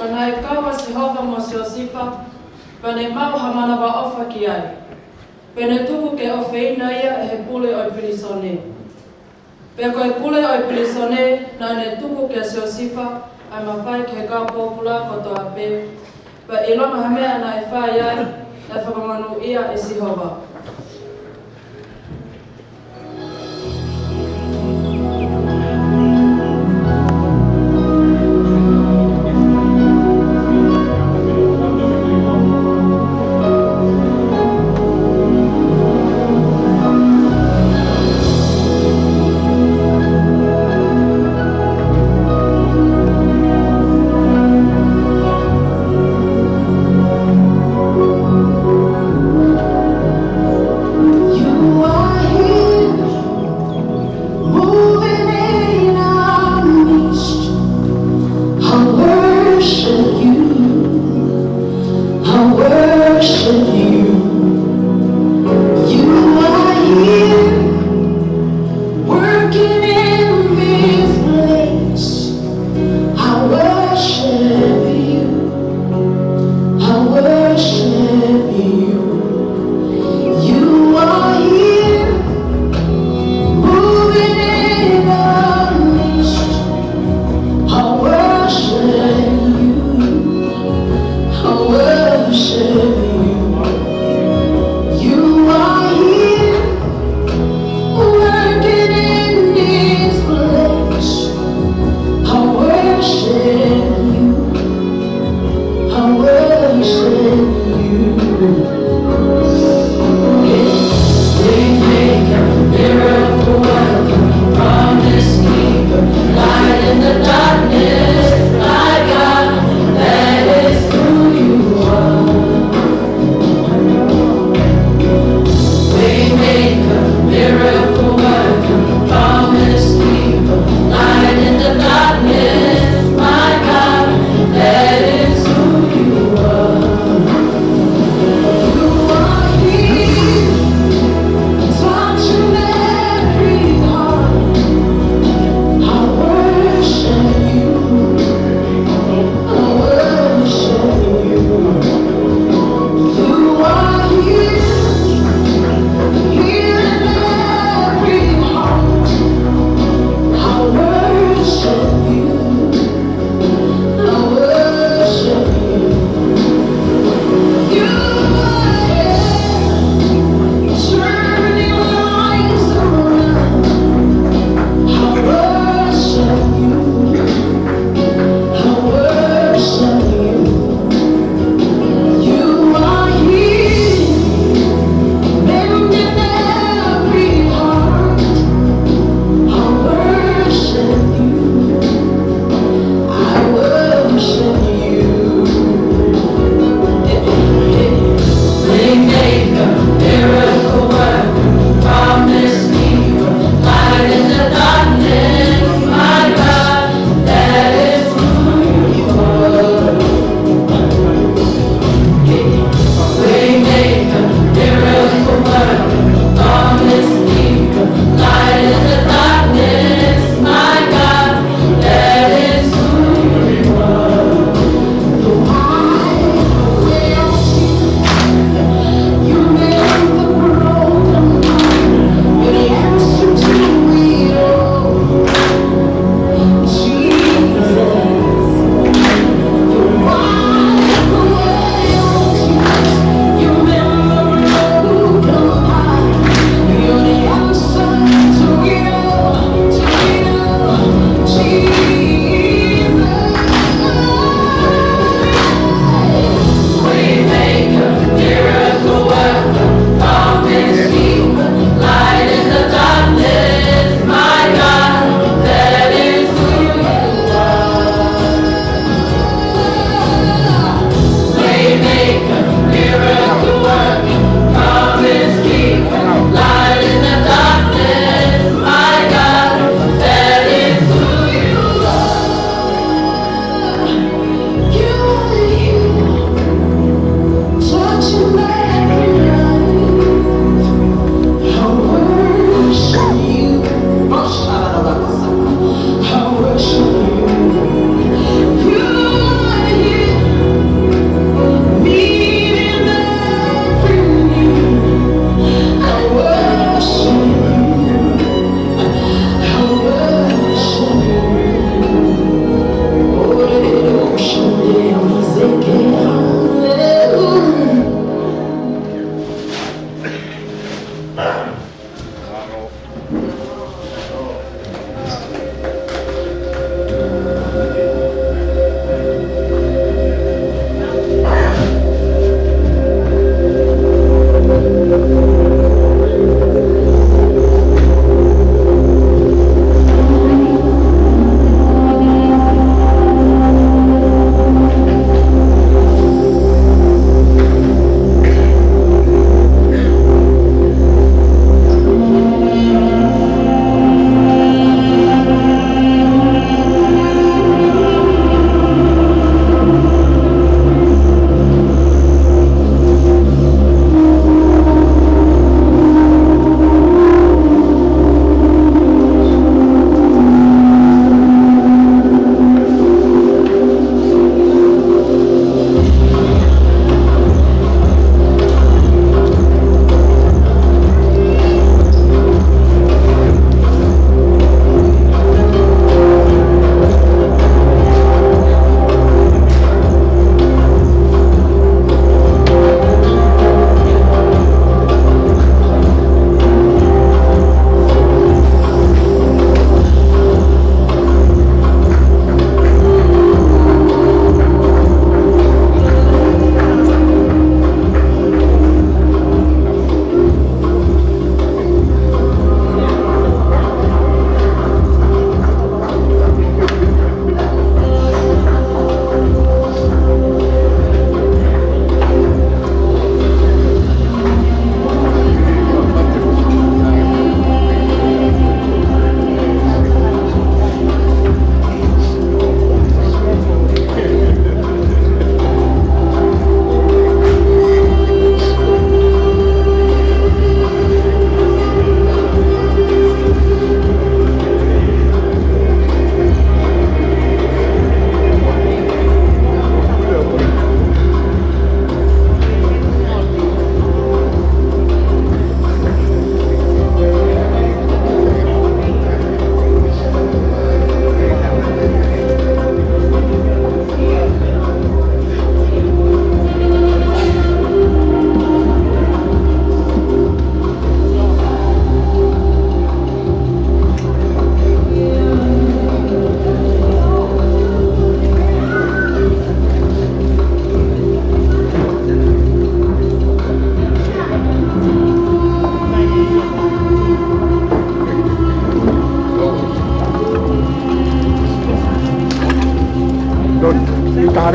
Naʻe kau ʻa Sihova mo Siosifa, pea ne maʻu ha manavaʻofa ki ai. Pea ne tuku ke ʻofeina ia ʻe he pule ʻo e pilīsone. Pea ko e pule ʻo e pilīsone naʻa ne tuku kia Siosifa ʻa e mafai ki he kau pōpula kotoa pē. Pea ʻilonga ha meʻa naʻe fai ai, naʻe fakamonūʻia ʻe Sihova.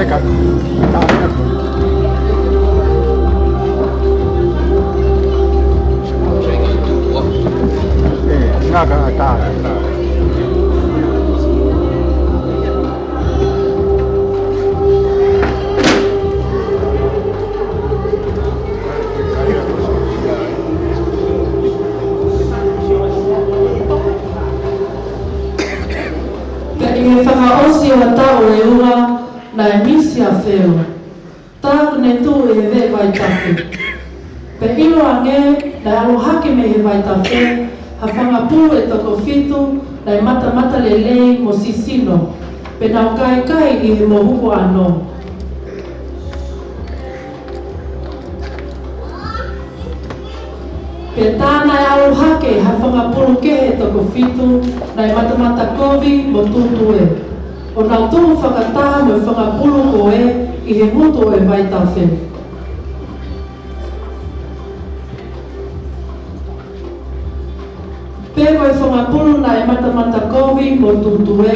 Ka, ka, ka. Eh, ngā ka, ka, ka. Pea ʻi he fakaʻosi ʻo e taʻu ʻe ua, naʻe misi ʻa Felo. Tā kuo ne tuʻu ʻi he veʻe vaitafe. Pea ʻiloange, naʻe ʻalu hake mei he vaitafe ha fanga pulu ʻe toko fitu, naʻe matamatalelei mo sisino, pea nau kaikai ʻi he mohuku ʻanō. Pea tā naʻe ʻalu hake ha fanga pulu kehe ʻe toko fitu, naʻe matamatakovi mo tūtue, ʻo nau tuʻu fakataha mo e fanga pulu ko ē ʻi he ngutu ʻo e vaitafe. Pea ko e fanga pulu naʻe matamatakovi mo tūtue,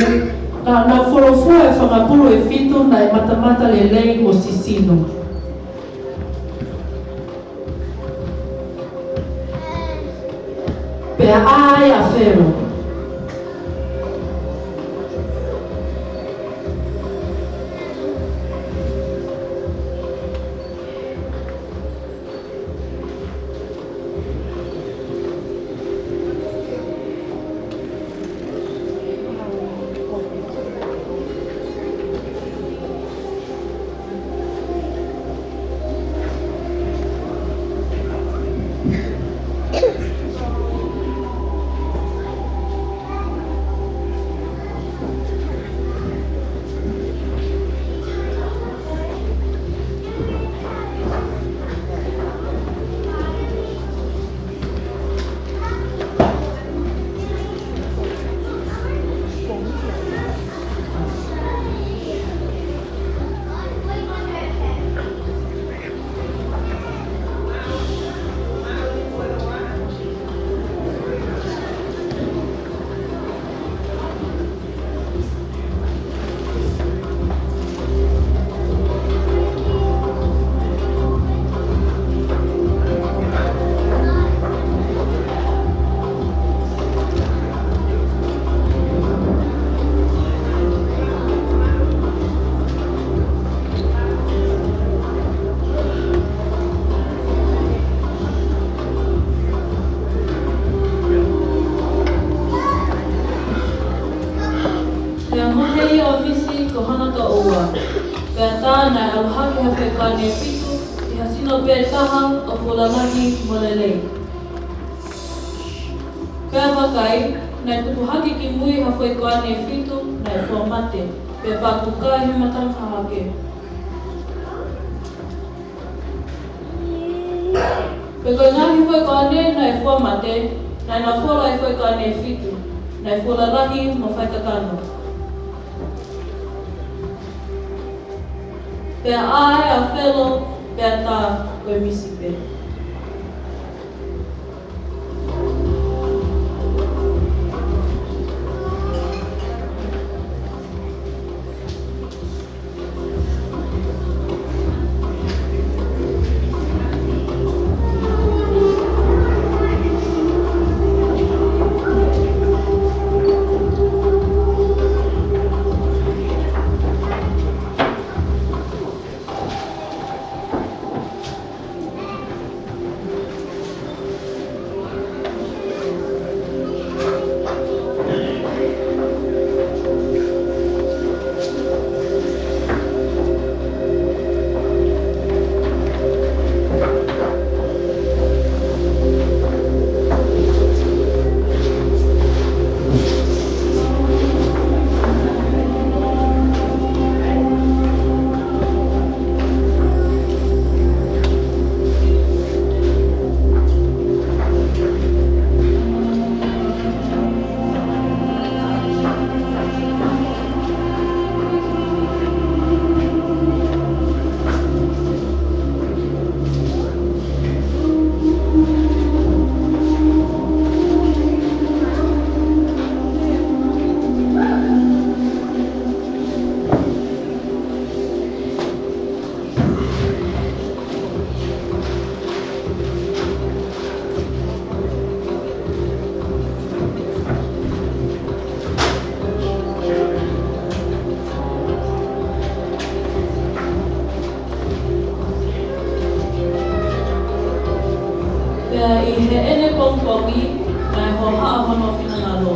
naʻa nau folofua e fanga pulu ʻe fitu naʻe matamatalelei mo sisino. Pea ʻā ai ʻa Felo. Pea mohe ia ʻo misi ko hono toʻua. Pea tā naʻe ʻalu hake ha foʻi koane ʻe fitu ʻi ha sino pē taha ʻo fuʻu lalahi mo lelei. Pea vakai, naʻe tupu hake ki mui ha foʻi koane ʻe fitu naʻe fua mate, pea pakuka ʻi he matama hahake. Pea ko e ngaahi foʻi koane naʻe fua mate, naʻa nau fola ʻi he foʻi koane ʻe fitu naʻe fuʻu lalahi mo faikakano. Pea ʻā ai ʻa Felo, pea tā ko e misi pē. Haʻa hono finangalo.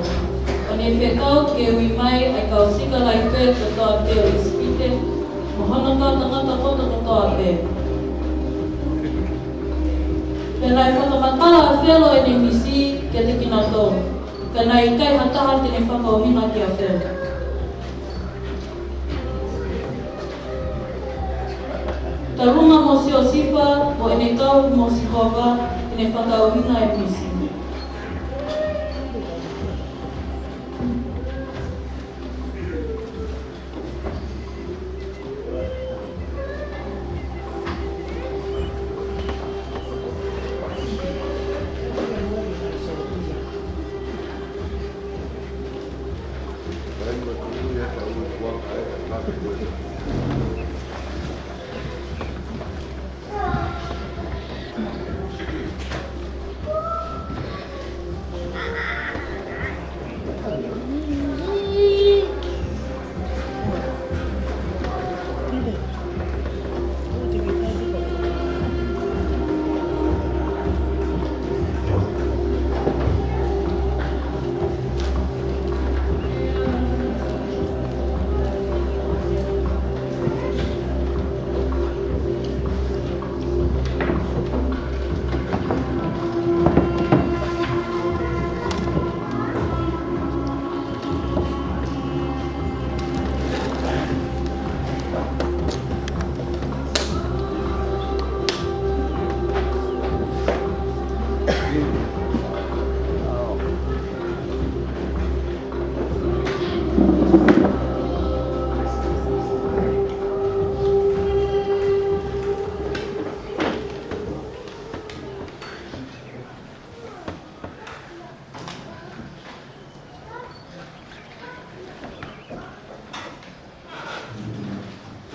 ʻO ne fekau ke ui mai ʻa e kau sikalaipe kotoa pē ʻo ʻIsipite, mo hono kau tangata poto kotoa pē. Pea naʻe fakamatala ʻa Felo ʻene misi kiate kinautolu, ka naʻe ʻikai ha taha te ne fakaʻuhinga kia Felo. Talu ange mo Siosifa, mo ʻene kau mo Sihova, te ne fakaʻuhinga e misi.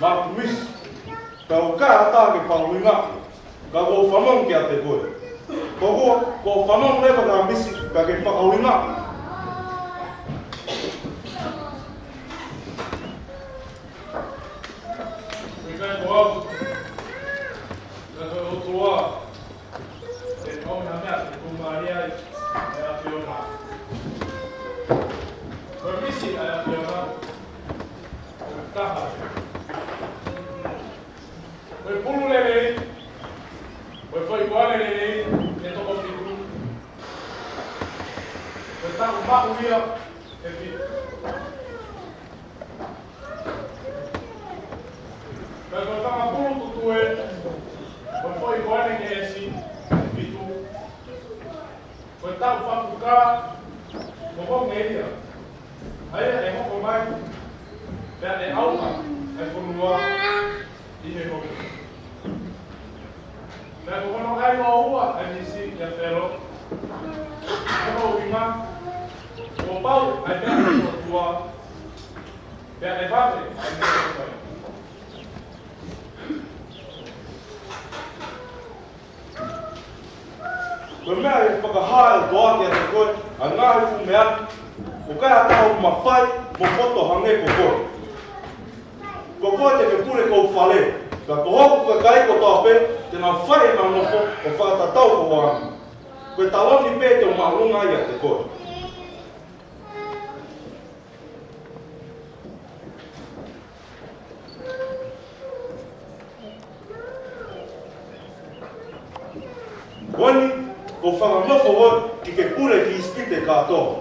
Maʻu misi, pea ʻoku ʻikai ha taha ke fakaʻuhinga, ka ʻoku ou fanongo kiate koe. Ko koe, ʻoku ou fanongo leva ki he misi, ka ke fakaʻuhinga. ʻIkai ko au, ka ko e ʻOtua. Ke ʻomi ha meʻa ke tuʻumālie ai ʻa e ʻAfiona. Ko e misi ʻa e ʻAfiona ʻoku taha. Ko e pulu lelei, ko e foʻi koane lelei ʻe toko fitu. Ko e taʻu maʻu ia ʻe fitu. Pea ko e fanga pulu tutue, ko e foʻi koane keʻesi ʻe fitu. Ko e taʻu faku ka, ko ko nge ia. ʻA ia ʻe hoko mai, pea ʻe ʻauha ʻa e fonua ʻi he hoko. Pea ko hono ʻai ʻo ua ʻa e misi kia Felo, ko hono ʻuhinga, kuo pau ʻa e meʻa ʻa e ʻOtua, pea ʻe vave ʻa e meʻa ʻa e ʻOtua. Ko e meʻa ʻe fakahā ʻe he ʻOtua kiate koe ʻa e ngaahi fuʻu meʻa ni, ʻoku ʻikai ha taha ʻoku mafai mo poto hangē ko koe. Ko koe te ke pule ki hoku fale, ka ko hoku kakai kotoa pē te nau fai ʻenau nofo ʻo fakatatau ki ho anga. Ko e taloni pē te u māʻolunga ai ʻiate koe. Ko eni, ʻoku ou fakanofo koe ke ke pule ki ʻIsipite kātoa.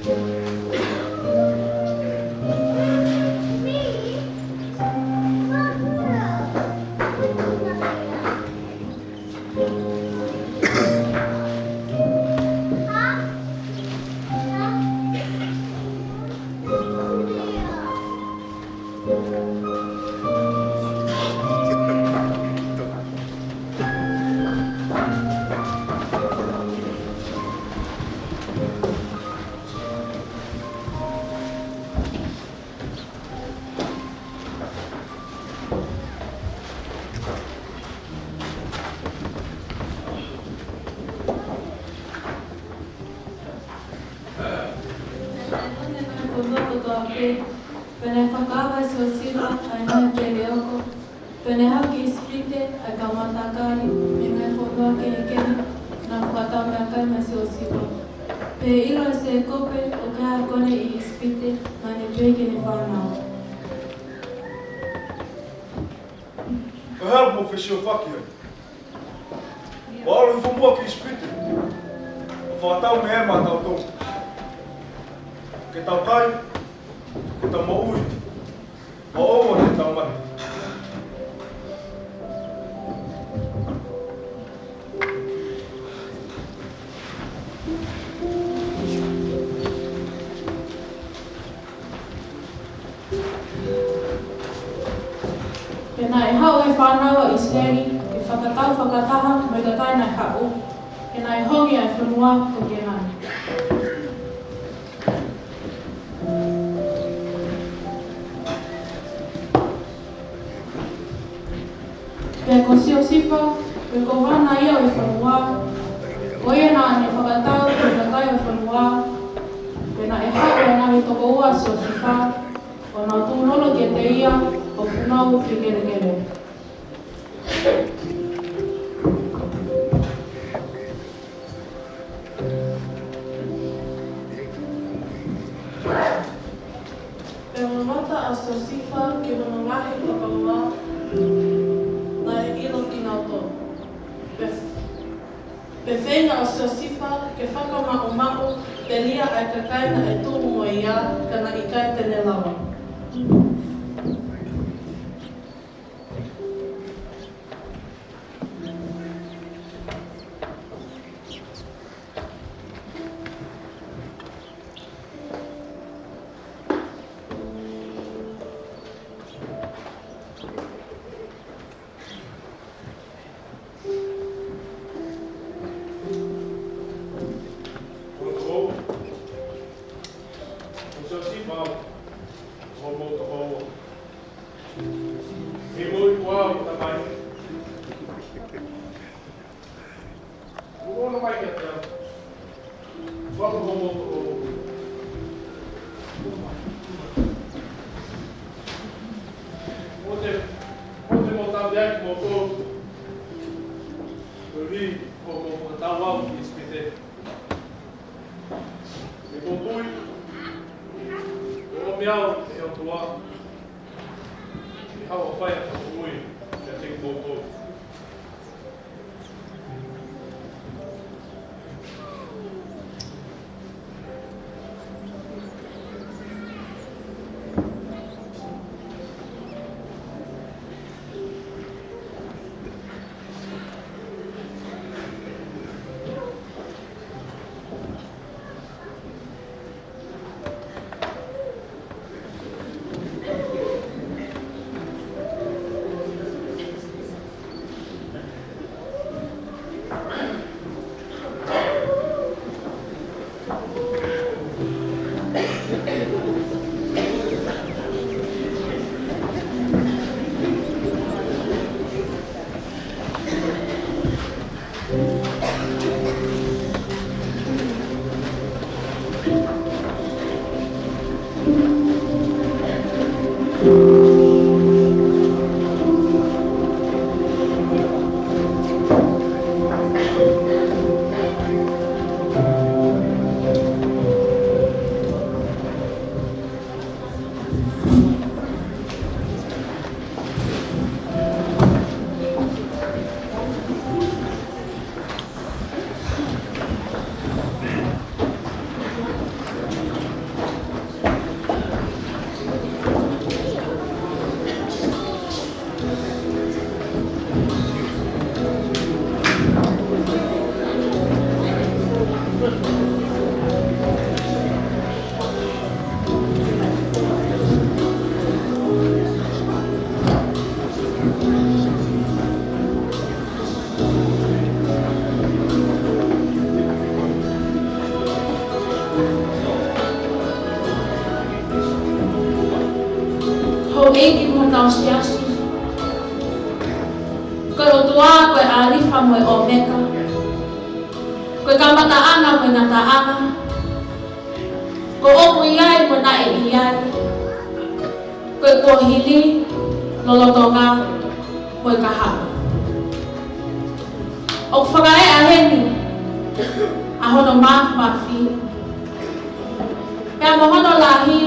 Pea naʻe hoko e ngaahi fonua kotoa pē, pea naʻe fakaava ʻe Siosifa ʻa e ngaahi keleoko, pea naʻe haʻu ki ʻIsipite ʻa e kau matakali mei he ngaahi fonua kehekehe, naʻa nau fakatau meʻakai maʻa Siosifa. Pea ʻilo ʻe Sēkope ʻoku ʻi ai ha kone ʻi ʻIsipite, naʻa ne pehē ki heʻene fānau: Ko e hā ʻoku mou fesiofaki ai? Kuo ʻalu hifo muʻa ki ʻIsipite ʻo fakatau meʻa maʻatautolu, ke tau kai, ke tau moʻui, ʻo ʻoua te tau mate. Pea naʻe haʻu e fānau ʻa ʻIsileli ke fakatau fakataha mo e kakai naʻe haʻu, he naʻe hongi ʻa e fonua ko Kēnani. Pea ko Siosifa, ko e kōvana ia ʻo e fonua, ko ia naʻa ne fakatau ki he kakai ʻo e fonua, pea naʻe haʻu e ngaahi tokoua ʻo Siosifa, ʻo nau tuʻu lolo kiate ia, ʻo punou ki he kelekele. Pea mamata ʻa Siosifa ki hono ngaahi tokoua, naʻe ʻilo kinautolu. Pea, pea feinga ʻa Siosifa ke fakamaʻumaʻu telia ʻa e kakai naʻe tuʻu mo ia, ka naʻe ʻikai te ne lava. Ono mai kiate au. Fakahomo o. Mo te, mo te mo tau ia ki mo tō. Ko li, ko mo tau au ki ʻIsipite. Ke mo tui. Ko ʻomi au ʻe he ʻOtua. Ke haʻu ʻo fai ʻa e fakamoʻui kiate kimoutolu. ʻEiki mo hotau siasi. Ko e ʻOtua ko e ʻAlifa mo e ʻOmeka, ko e kamataʻanga mo e ngataʻanga, ko ʻoku ʻi ai mo naʻe ʻi ai, ko e kuohili, lolotonga mo e kahaʻu. ʻOku fakaeʻa heni ʻa hono māfimafi pea mo hono lahi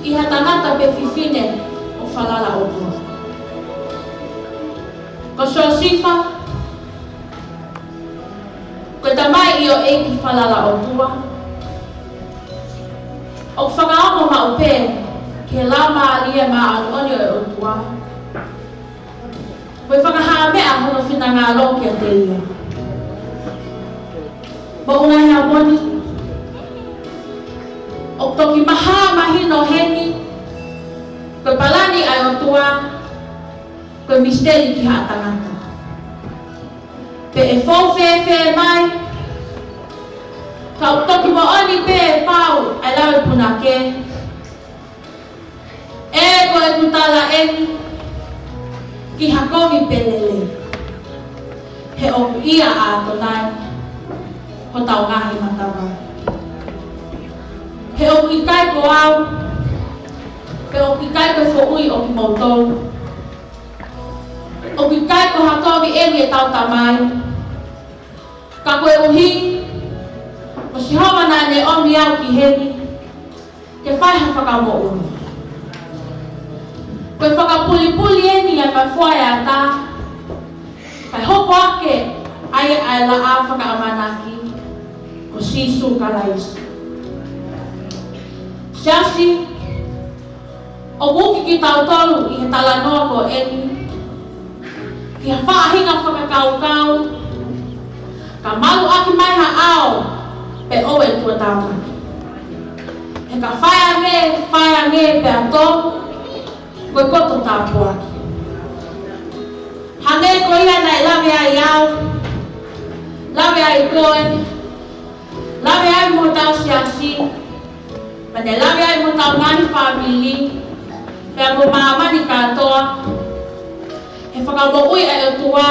ʻi ha tangata pe fefine ʻoku falala ʻOtua. Ko Siosifa, ko e tamaioʻeiki falala ʻOtua, ʻoku fakaongo maʻu pē ki he Laumālie Māʻoniʻoni ʻo e ʻOtua, ko e fakahā meʻa hono finangalo kiate ia. Moʻunga Heamoni, ʻoku toki mahā mahino heni ko e palani ʻa e ʻOtua, ko e misiteli ki haʻa tangata. Pe ʻe fou fēfē mai, ka ʻoku toki moʻoni pē ʻe pau ʻa e lau ʻa e punake, ʻe ko ʻeku tala eni ki ha kovi pe lelei, he ʻoku ʻia ʻa ʻAtonai hotau ngaahi matavai. He ʻoku ʻikai ko au, he ʻoku ʻikai ko e foʻui ʻo kimoutolu, ʻoku ʻikai ko ha kovi eni ʻetau tamai, ka koeʻuhi ko Sihova naʻa ne ʻomi au ki heni ke fai ha fakamoʻoni. Ko e fakapulipuli eni ʻa e mafuaʻe ata, kae hoko ake ai ʻa e laʻā fakaʻamanaki ko Sīsū Kalaisi. Siasi, ʻoku uki kitautolu ʻi he talanoa ko eni ki ha faʻahinga fakakaukau ka maluʻaki mai ha ʻao pe ʻoua ʻe tuʻo tāmaki. He ka fai ange, fai ange pea tō, ko e koto tāpuaki. Hangē ko ia naʻe lave ai au, lave ai koe, lave ai mo hotau siasi, pea ne lave ai mo hotau ngaahi fāmili, pea mo māmani kātoa, he fakamoʻui ʻa e ʻOtua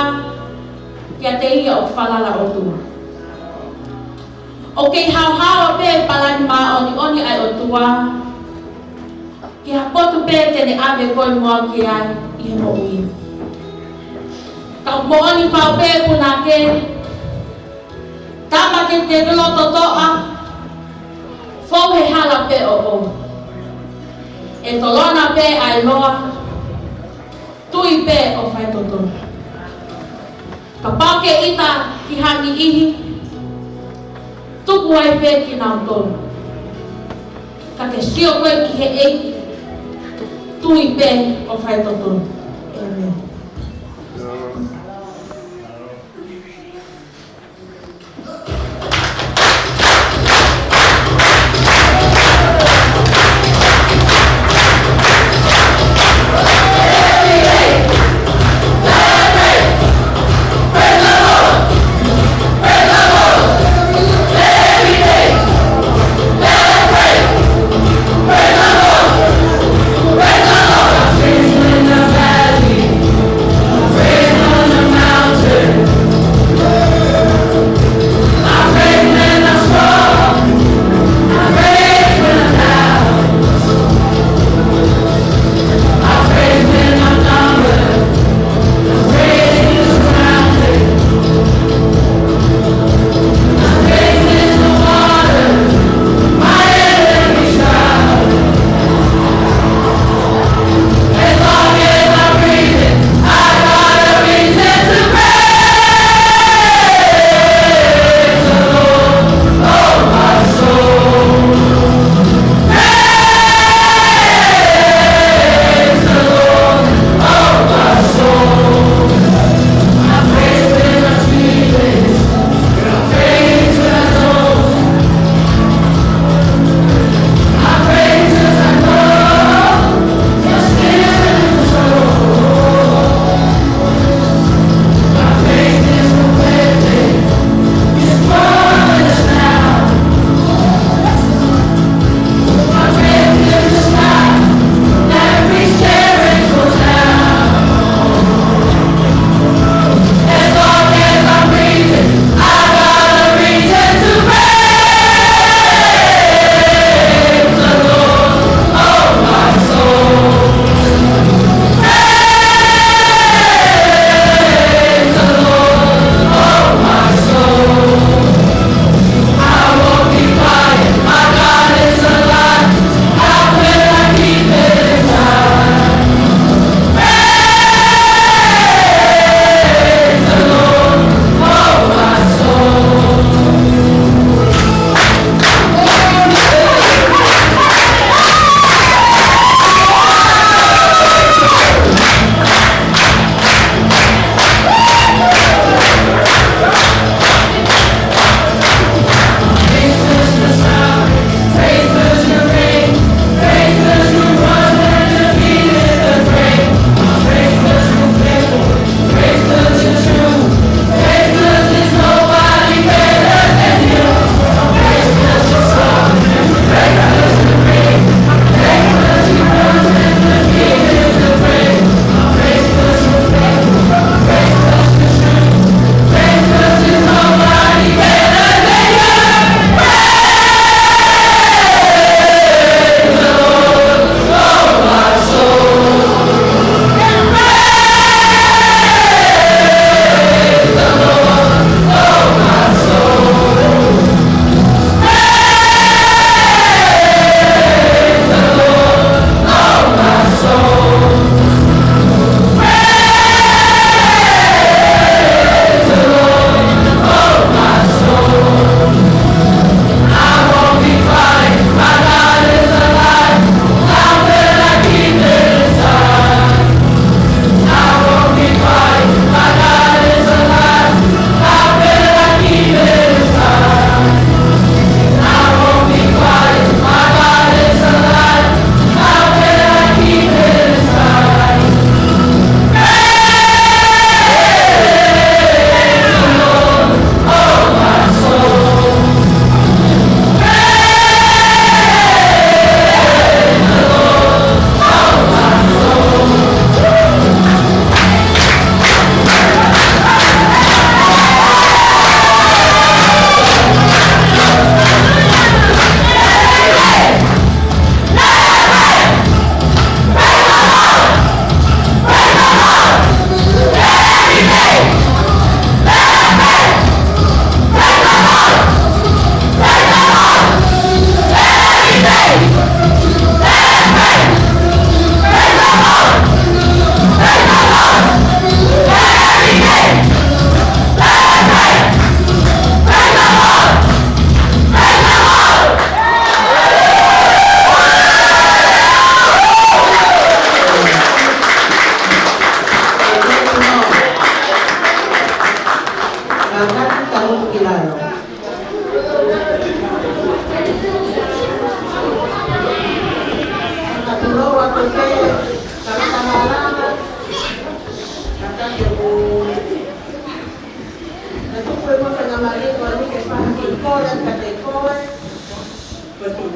kiate ia ʻoku falala ʻOtua. ʻOku kei haohaoa pē palani māʻoniʻoni ʻa e ʻOtua ki ha potu pē te ne ʻave koe mo au ki ai ʻi he moʻui. Ka ʻoku moʻoni pau pē punake, tama ke te loto toʻa, fou he hala pē ʻoʻou. ʻE tolona pē ʻa e loa, tui pē ʻo fai totonu. Kapau ke ʻita ki ha niʻihi, tuku ai pē kinautolu. Ka ke sio koe ki he ʻEiki, tui pē ʻo fai totonu. ʻĒmeni.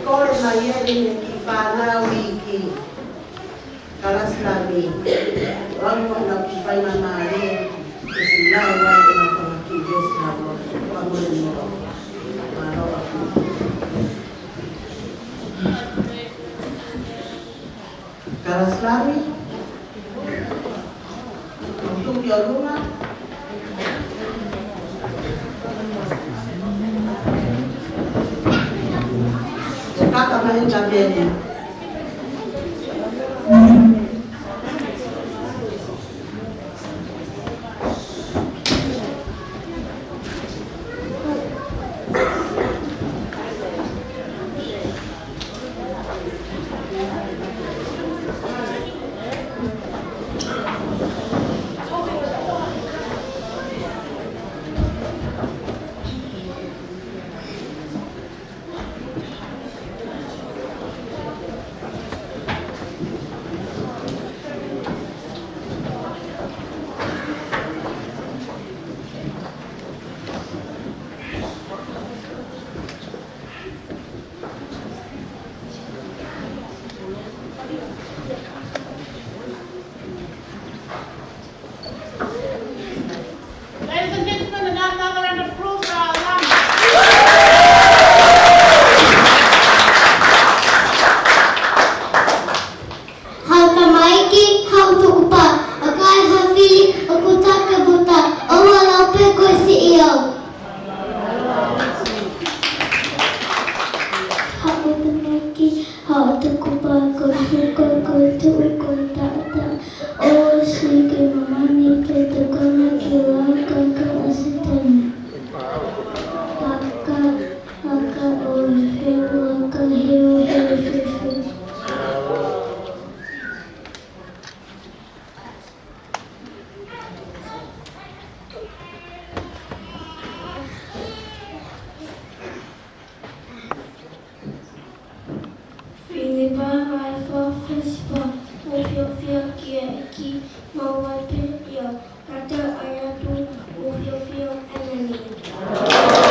Kole mai ʻeni ki he fānau iiki. Kalasi lami. Lau mo na ki fai na mālie. Ke si lau ai ʻena fanga ki ke si lau. Fakamolemole. Mālō ʻaupito. Kalasi lami. Tuʻu ki ʻolunga. Kaka mai ka pene. Ladies and gentlemen, another round of applause for our alumni. Haʻu tamaiki, haʻu tukupā, ʻo kai ha fili, ʻoku taka puta, ʻoua lau pē ko e siʻi au. Haʻu tamaiki, haʻu tukupā, ko e fuka, ko e tuʻu, ko e taʻataʻa, ʻosi ke mamani, ke tokanga ki he laka, ka ʻasi tani. Laka, laka ʻo e helu, laka helu, helu fifi. Filipa, Vaifa, Fisipa, ʻofiʻofia ki he ʻEiki, maʻu ai pē ia, ʻatā ai atu, ʻofiʻofia ʻaneni.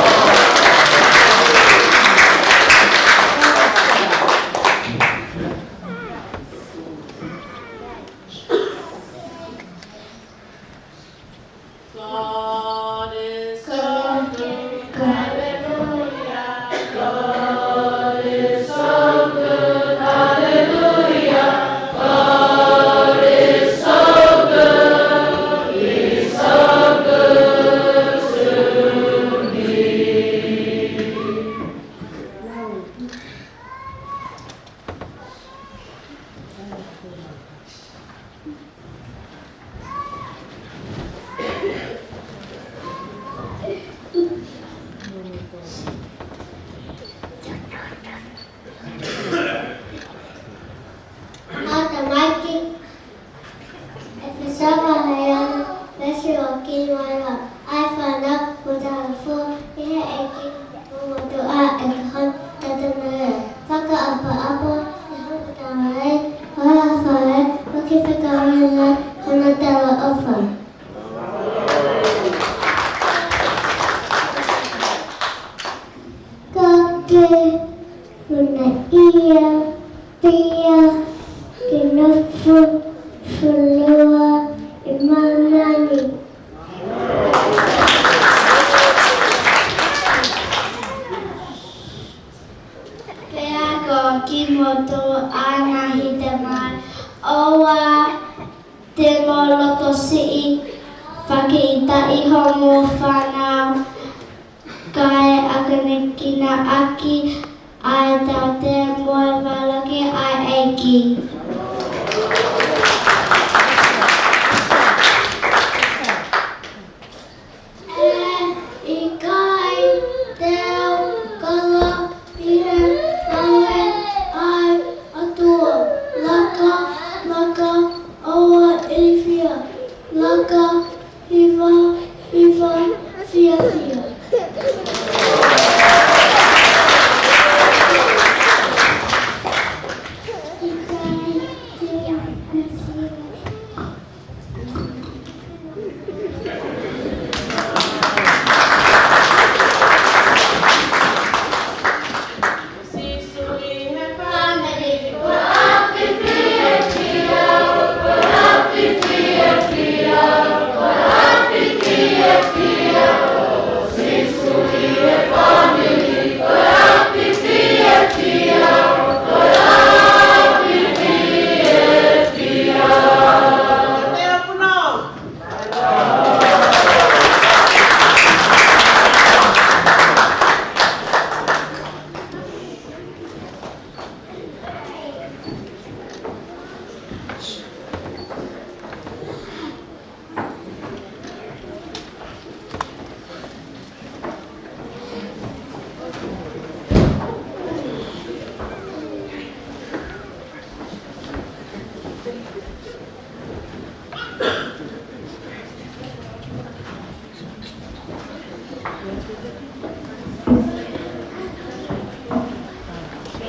God is so good. Hallelujah. God is so good. Hallelujah. God is so good. He's so good to me. Haʻu tamaiki, ʻe fai sava he ana, veesi ʻo kinoa, ʻa e fānau, mo tala fua, ʻi he ʻEiki, mo motuʻa, ʻe kahan, tatana e, fakaʻapaʻapa, ʻe hoko tala e, ʻo e ʻofa e, ʻo ke fekauʻi e, hona talaʻofa. Ka ke hunaʻia, pea ke nofo fuoloa ʻi māmani. Pea ko kimoutolu ʻa e ngaahi tamai, ʻoua te mou loto siʻi, fakaʻitaʻi hoʻomou fānau, kae ʻamanekina ʻaki ʻa e tautea mo e valoki ʻa e ʻEiki. ʻE ʻikai te u kalo ʻi he ngāue ʻa e ʻOtua. Laka, laka, ʻoua ʻe ilifia. Laka, hiva, hiva, fiefia. ʻIkai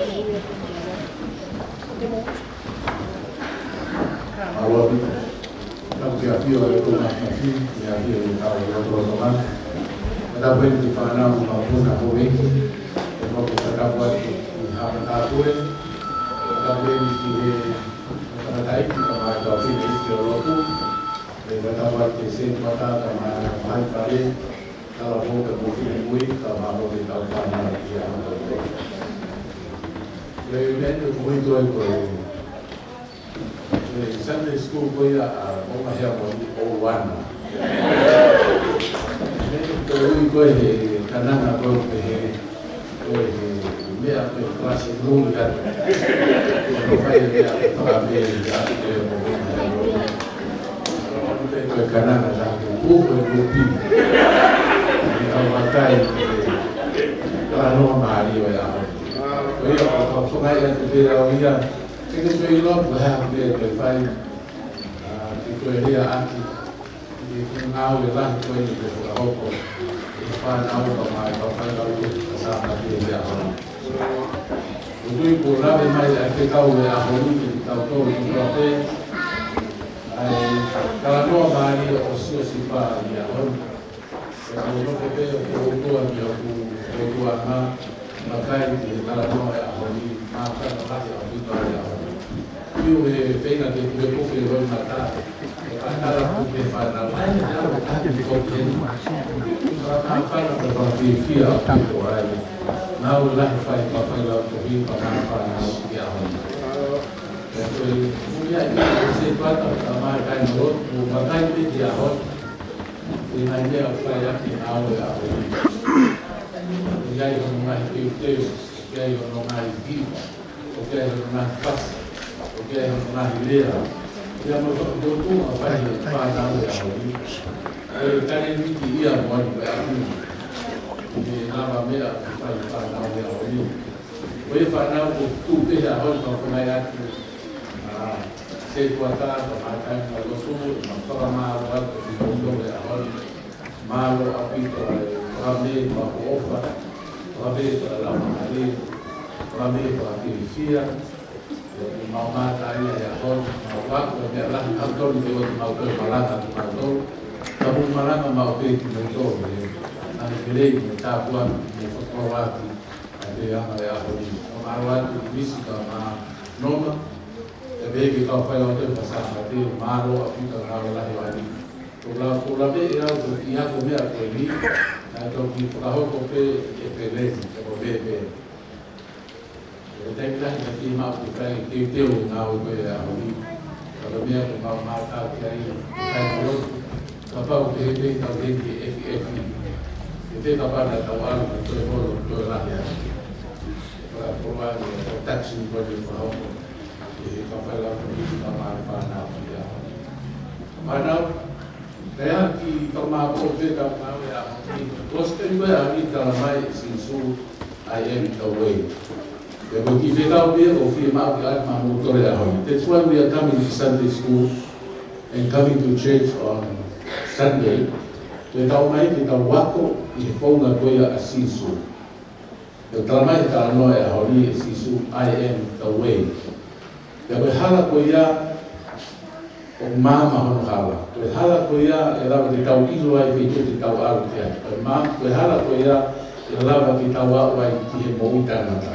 Mālō ʻaupito. Tau ki ʻapi ʻo e tō mafi, ki ʻapi ʻo e tau ʻi ʻOtu Loto Mā. Ka tau peni ki he fānau mo e puna ko ē. ʻE mau ke fakatapu atu ki he haʻa kāpue. Ka tau peni ki he tangataʻeiki, ka mau tau peni ki he lotu. ʻE fakatapu atu ki he sētuata, ka mau mai pale. Talavou pea mo e finemui, ka mau mo e tau fānau ki he ʻaho ni. ʻE meʻa ni ko e ʻuhinga ko e, ko e Sunday school ko ia ʻa Moʻunga Heamoni ʻo Uana. Meʻa ni ko e ui ko e he kananga ko e he, ko e he meʻa ko e kalasi nui atu. Ko e fai meʻa ko e fakamē atu ko e Moʻunga Heamoni. Ko e kananga na ko e kupu e kupi. Ni tau makai ko e talanoa mālie ʻo e ʻaho. Ko ia ʻoku ou fakaʻamu atu pē au ia. Ke ke toe ʻilo ko e hā e meʻa ke fai. ʻA, ke toe lea ʻaki. Ke ke ngāue lahi ko eni ke fakahoko. Ke fānau ka mai ka fai lau ke ka sāka ke lea ʻaho. ʻOku ou tui kuo lave mai ʻa e fekau ʻo e ʻaho ni ke tau tō ki tua pē. ʻA e talanoa mālie ʻo Siosifa ʻi he ʻaho ni. ʻE mau nofo pē ʻo ʻotua ni ʻoku ʻotua na, makai ki he talanoa ʻo e ʻaho ni, maʻa ka ka lahi ʻaupito ʻa e ʻaho ni. Kiu he feinga ke pukepuke ʻo e mata, ʻe ka tala puke fānau, ʻai ke tau taki ko ke ni. Ka ka fana ka ka fiefia ʻaupito ai. Nau lahi fai ka fai lau ko hi ka maʻa fānau ki he ʻaho ni. ʻE ko e, mui ai, ʻe se pata, ka maʻa kai no, mo makai pē ki he ʻaho ni. ʻI he ngaahi meʻa ʻoku fai ʻaki ʻa e ʻaho ni. ʻOku ʻi ai hono ngaahi teuteu, ʻoku ʻi ai hono ngaahi hiva, ʻoku ʻi ai hono ngaahi fasi, ʻoku ʻi ai hono ngaahi lea. ʻI ai mo e fakapotopoto ʻoku fai ʻe he fānau ʻi he ʻaho ni. ʻOku ʻi ai e talēniti ia mo ʻeni ko e ʻaho ni. ʻI he lava meʻa ʻoku fai ʻe he fānau ʻi he ʻaho ni. Ko e fānau ʻoku tuʻu pē he ʻaho ni ka ko nai atu. ʻA, sētuata, ka maʻa kai na lotu, ʻe mau fakamālō atu ki he ʻaho ni. Mālō ʻaupito ʻa e fakamē fakaʻofa, fakamē fakalaumālie, fakamē fakafiefia. ʻOku mau mātā ia he ʻaho ni, mau ako e meʻa lahi, ʻaho ni ke ʻoua te mau toe malanga kimautolu. Ka mou malanga maʻu pē kimoutolu, ʻe. Naʻe kelei mo tāpuaki mo fakakoloa atu ʻa e anga e ʻaho ni. Fakamālō atu Misi ka maʻa Noma, ʻe pehē ki he kau faiʻotua ʻo e Pasifiki, mālō ʻaupito ngāue lahi ʻo ʻeni. Ko la, ko la pē ʻe au ko e ʻi he ako meʻa ko eni, naʻe toki fakahoko pē ʻe Peleni, ʻe ko pē pē. ʻE taimi lahi naʻe fiemaʻu ke fai e teuteu ʻo e ngāue ko e ʻaho ni. Ka ko e meʻa ko e mau mātā ki ai, kai molo, kapau ʻe pehē pē tau heni ki he F F. ʻE te kapau naʻa tau ʻalu ke toe holo, toe lahi ai. Fakakoloa ni, ko e taxi ni ko e fakahoko. ʻE he kau faiʻotua ni ka maʻa fānau ki he ʻaho ni. Fānau, Pea ki he tau mā pō pē tau ngāue ʻa e ʻaho ni. Ko e sipeni ko e ʻaho ni talamai ʻe Sīsū, "I am the way." Pea ko e kiʻi fekau pē ʻoku fiemaʻu ke ʻai maʻamoutolu he ʻaho ni. That's why we are coming to Sunday school and coming to church on Sunday. Ke tau mai ke tau ako ʻi he founga ko ia ʻa Sīsū. Pea talamai he talanoa ʻo e ʻaho ni ʻe Sīsū, "I am the way." Pea ko e hala ko ia ʻoku maama hono hala. Ko e hala ko ia ʻe lava ke tau ʻilo ai pe ʻoku tau ʻalu ki ai. Ko e ma-, ko e hala ko ia ʻe lava ke tau aʻu ai ki he moʻui taʻengata.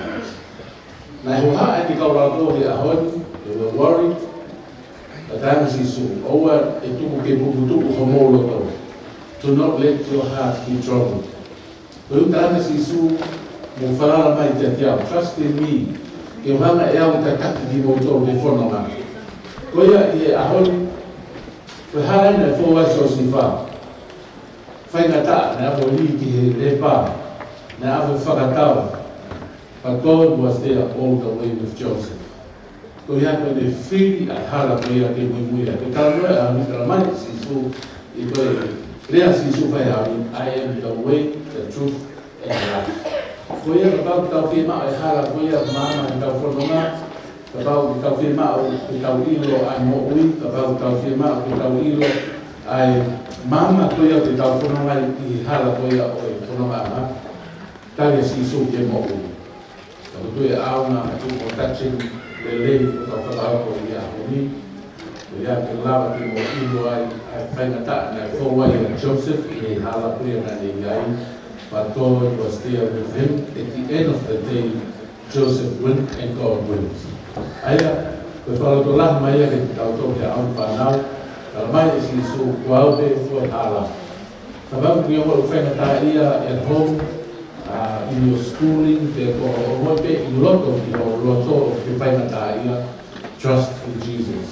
Naʻe hohaʻa ʻa e kau ako he ʻaho ni, they were worried. Pea talaange ʻe Sīsū, ʻoua ʻe tuku ke puputuʻu homou loto. Do not let your heart be troubled. Ko e ʻuhinga ʻa Sīsū, mou falala mai kiate au, trust in me, ke u hanga ʻe au ʻo tataki kimoutolu he fononga. Ko ia ʻi he ʻaho ni, ko e hala eni naʻe fou ai ʻa Siosifa. Faingataʻa, naʻe ʻave ʻo lī ki he lepa, naʻe ʻave ʻo fakatau. But God was there all the way with Joseph. Ko ia ko e fili ʻa e hala ko ia ke muimui ai. Ko e talanoa ʻa e ʻaho ni talamai ʻe Sīsū, ʻi he ko e lea ʻa Sīsū fai ʻaho ni, "I am the way, the truth, and the life." Ko ia kapau ʻoku tau fiemaʻu e hala ko ia maama ʻi heʻetau fononga, kapau ʻoku tau fiemaʻu ke tau ʻilo ʻa e moʻui, kapau ʻoku tau fiemaʻu ke tau ʻilo ʻa e maama ko ia ʻoku tau fononga ai ʻi he hala ko ia ʻo e fononga, tali ʻa Sīsū ke moʻui. Ka ʻOku ou tui ʻe ʻaonga atu mo touching lelei ʻetau fakahoko ʻi he ʻaho ni. Ko ia ke lava ke mou ʻilo ai ʻa e faingataʻa naʻe fou ai ʻa Joseph ʻi he hala ko ia naʻá ne ʻi ai. But God was there with him. At the end of the day, Joseph win and God wins. ʻA ia, ko e fakalotolahi mai ia kiate kitautolu he ʻaho ni fānau, talamai ʻe Sīsū, ko au pē ko e hala. Kapau ʻoku ke ongoʻi ʻoku faingataʻaʻia at home, uh, in your schooling, pe ko hoʻo ongoʻi pē ʻi loto, ʻi ho loto ʻoku ke faingataʻaʻia, trust in Jesus.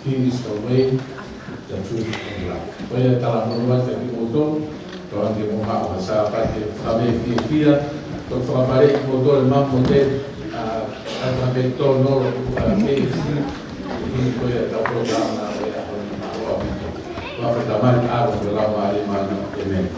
He is the way, the truth, and life. Ko ia e talamonū atu kiate kimoutolu, kae ʻoua ke mou maʻu ha Sāpate Fakamē fiefia, toki fakapale kimoutolu ʻe Mamu mo Teti, uh, ʻa e Fakamē Tōnolo, uh, K F C, ʻi he ko ia ʻetau polokalama ʻo e ʻaho ni, mālō ʻaupito. Fakafetaʻi mai ʻa e ʻAlo mo e Laumālie Māʻoniʻoni. ʻĒmeni.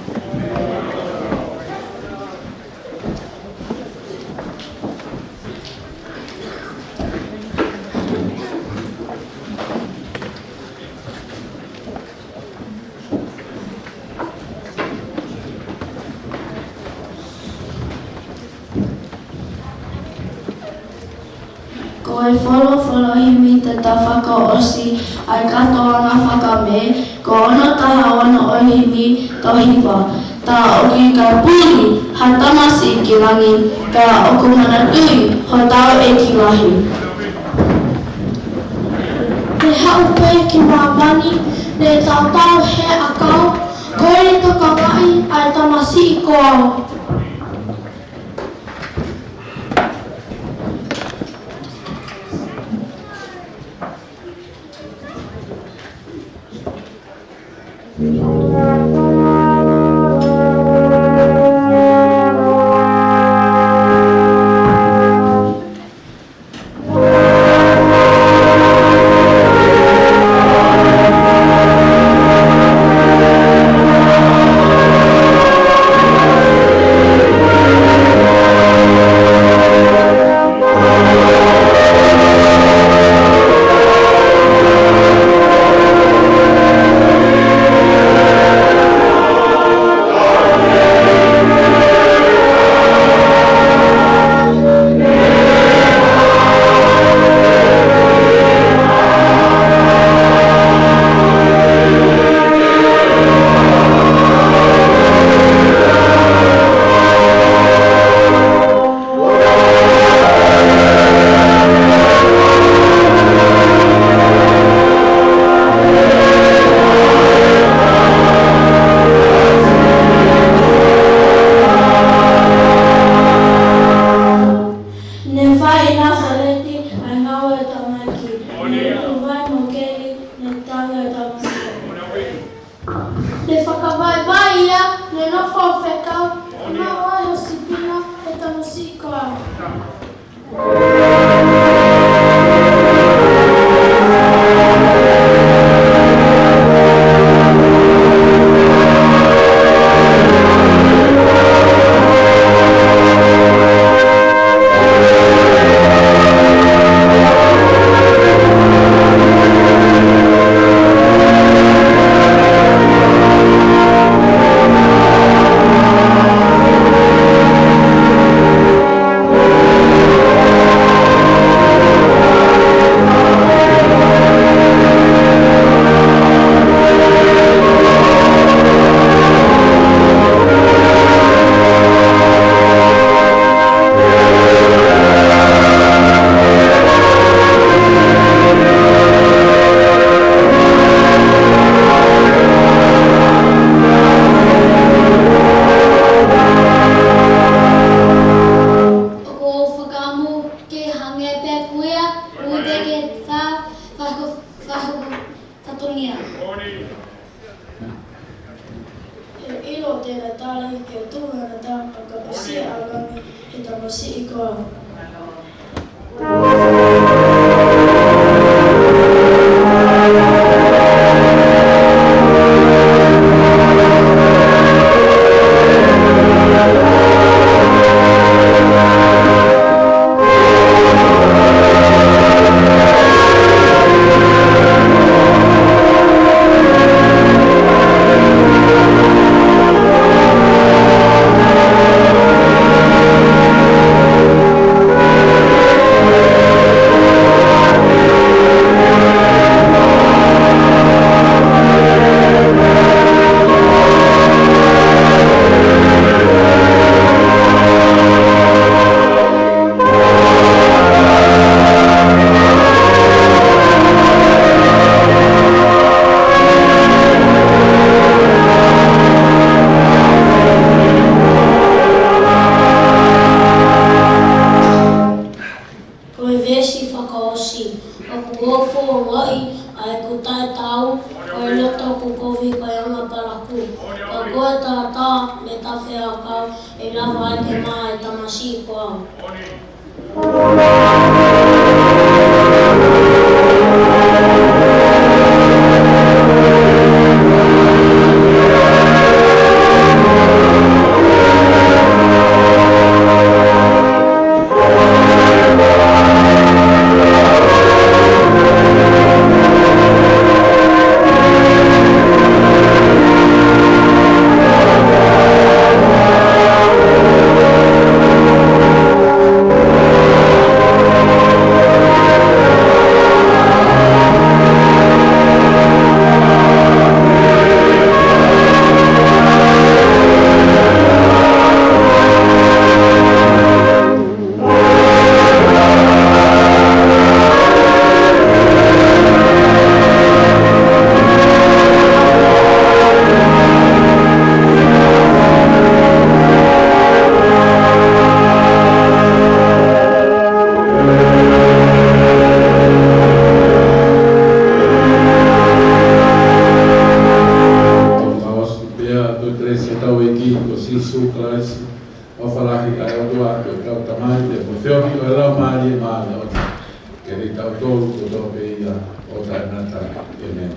Ko e folofola himi te tau fakaʻosi ʻa e kātoanga Fakamē, ko hono taha ono ʻo e himi ko e hiva. Tā ʻoku ʻikai puli ha tamasiʻi ki langi, ka ʻoku manatuʻi hotau ʻEiki lahi. Te haʻu pē ki māmani, ne tautau he ʻakau, ko e tokangaʻi ʻa e tamasiʻi ko au. Ne fai ʻi Nāsaleti ʻa e ngāue ʻa e Tamaiki. Ne tuʻu vai mo keli, ne tali ʻa e tamasiʻi. Ne fakavaivai ia, ne nofo ʻo fekau, ne maʻu ai ho sīpinga, ʻe tamasiʻi ko au. ʻOku ou fakaʻamu ke hangē pē ko ia, ʻoku te ke fa-, fahu-, fahu-, fatongia. He ʻilo te na tali ke tuʻu ʻa na tama ka pasi ʻa langi he tamasiʻi ko au. Kuo vaʻi ʻa ʻeku taʻetaau, ko e loto kuo kovi ko e anga palaku. Ka ko e taʻataʻa ne tafeakau, ʻe lava ai ke maʻa e tamasiʻi ko au. Pea ko e kelesi ʻa hotau ʻEiki ko Sīsū Kalaisi, ʻofa lahi ʻa e ʻOtua ko e kau Tamai, pea mo e feohi ʻo e Laumālie Māʻoniʻoni, ke ʻiate kitautolu kotoa pē ia ʻo taʻengata. ʻĒmeni.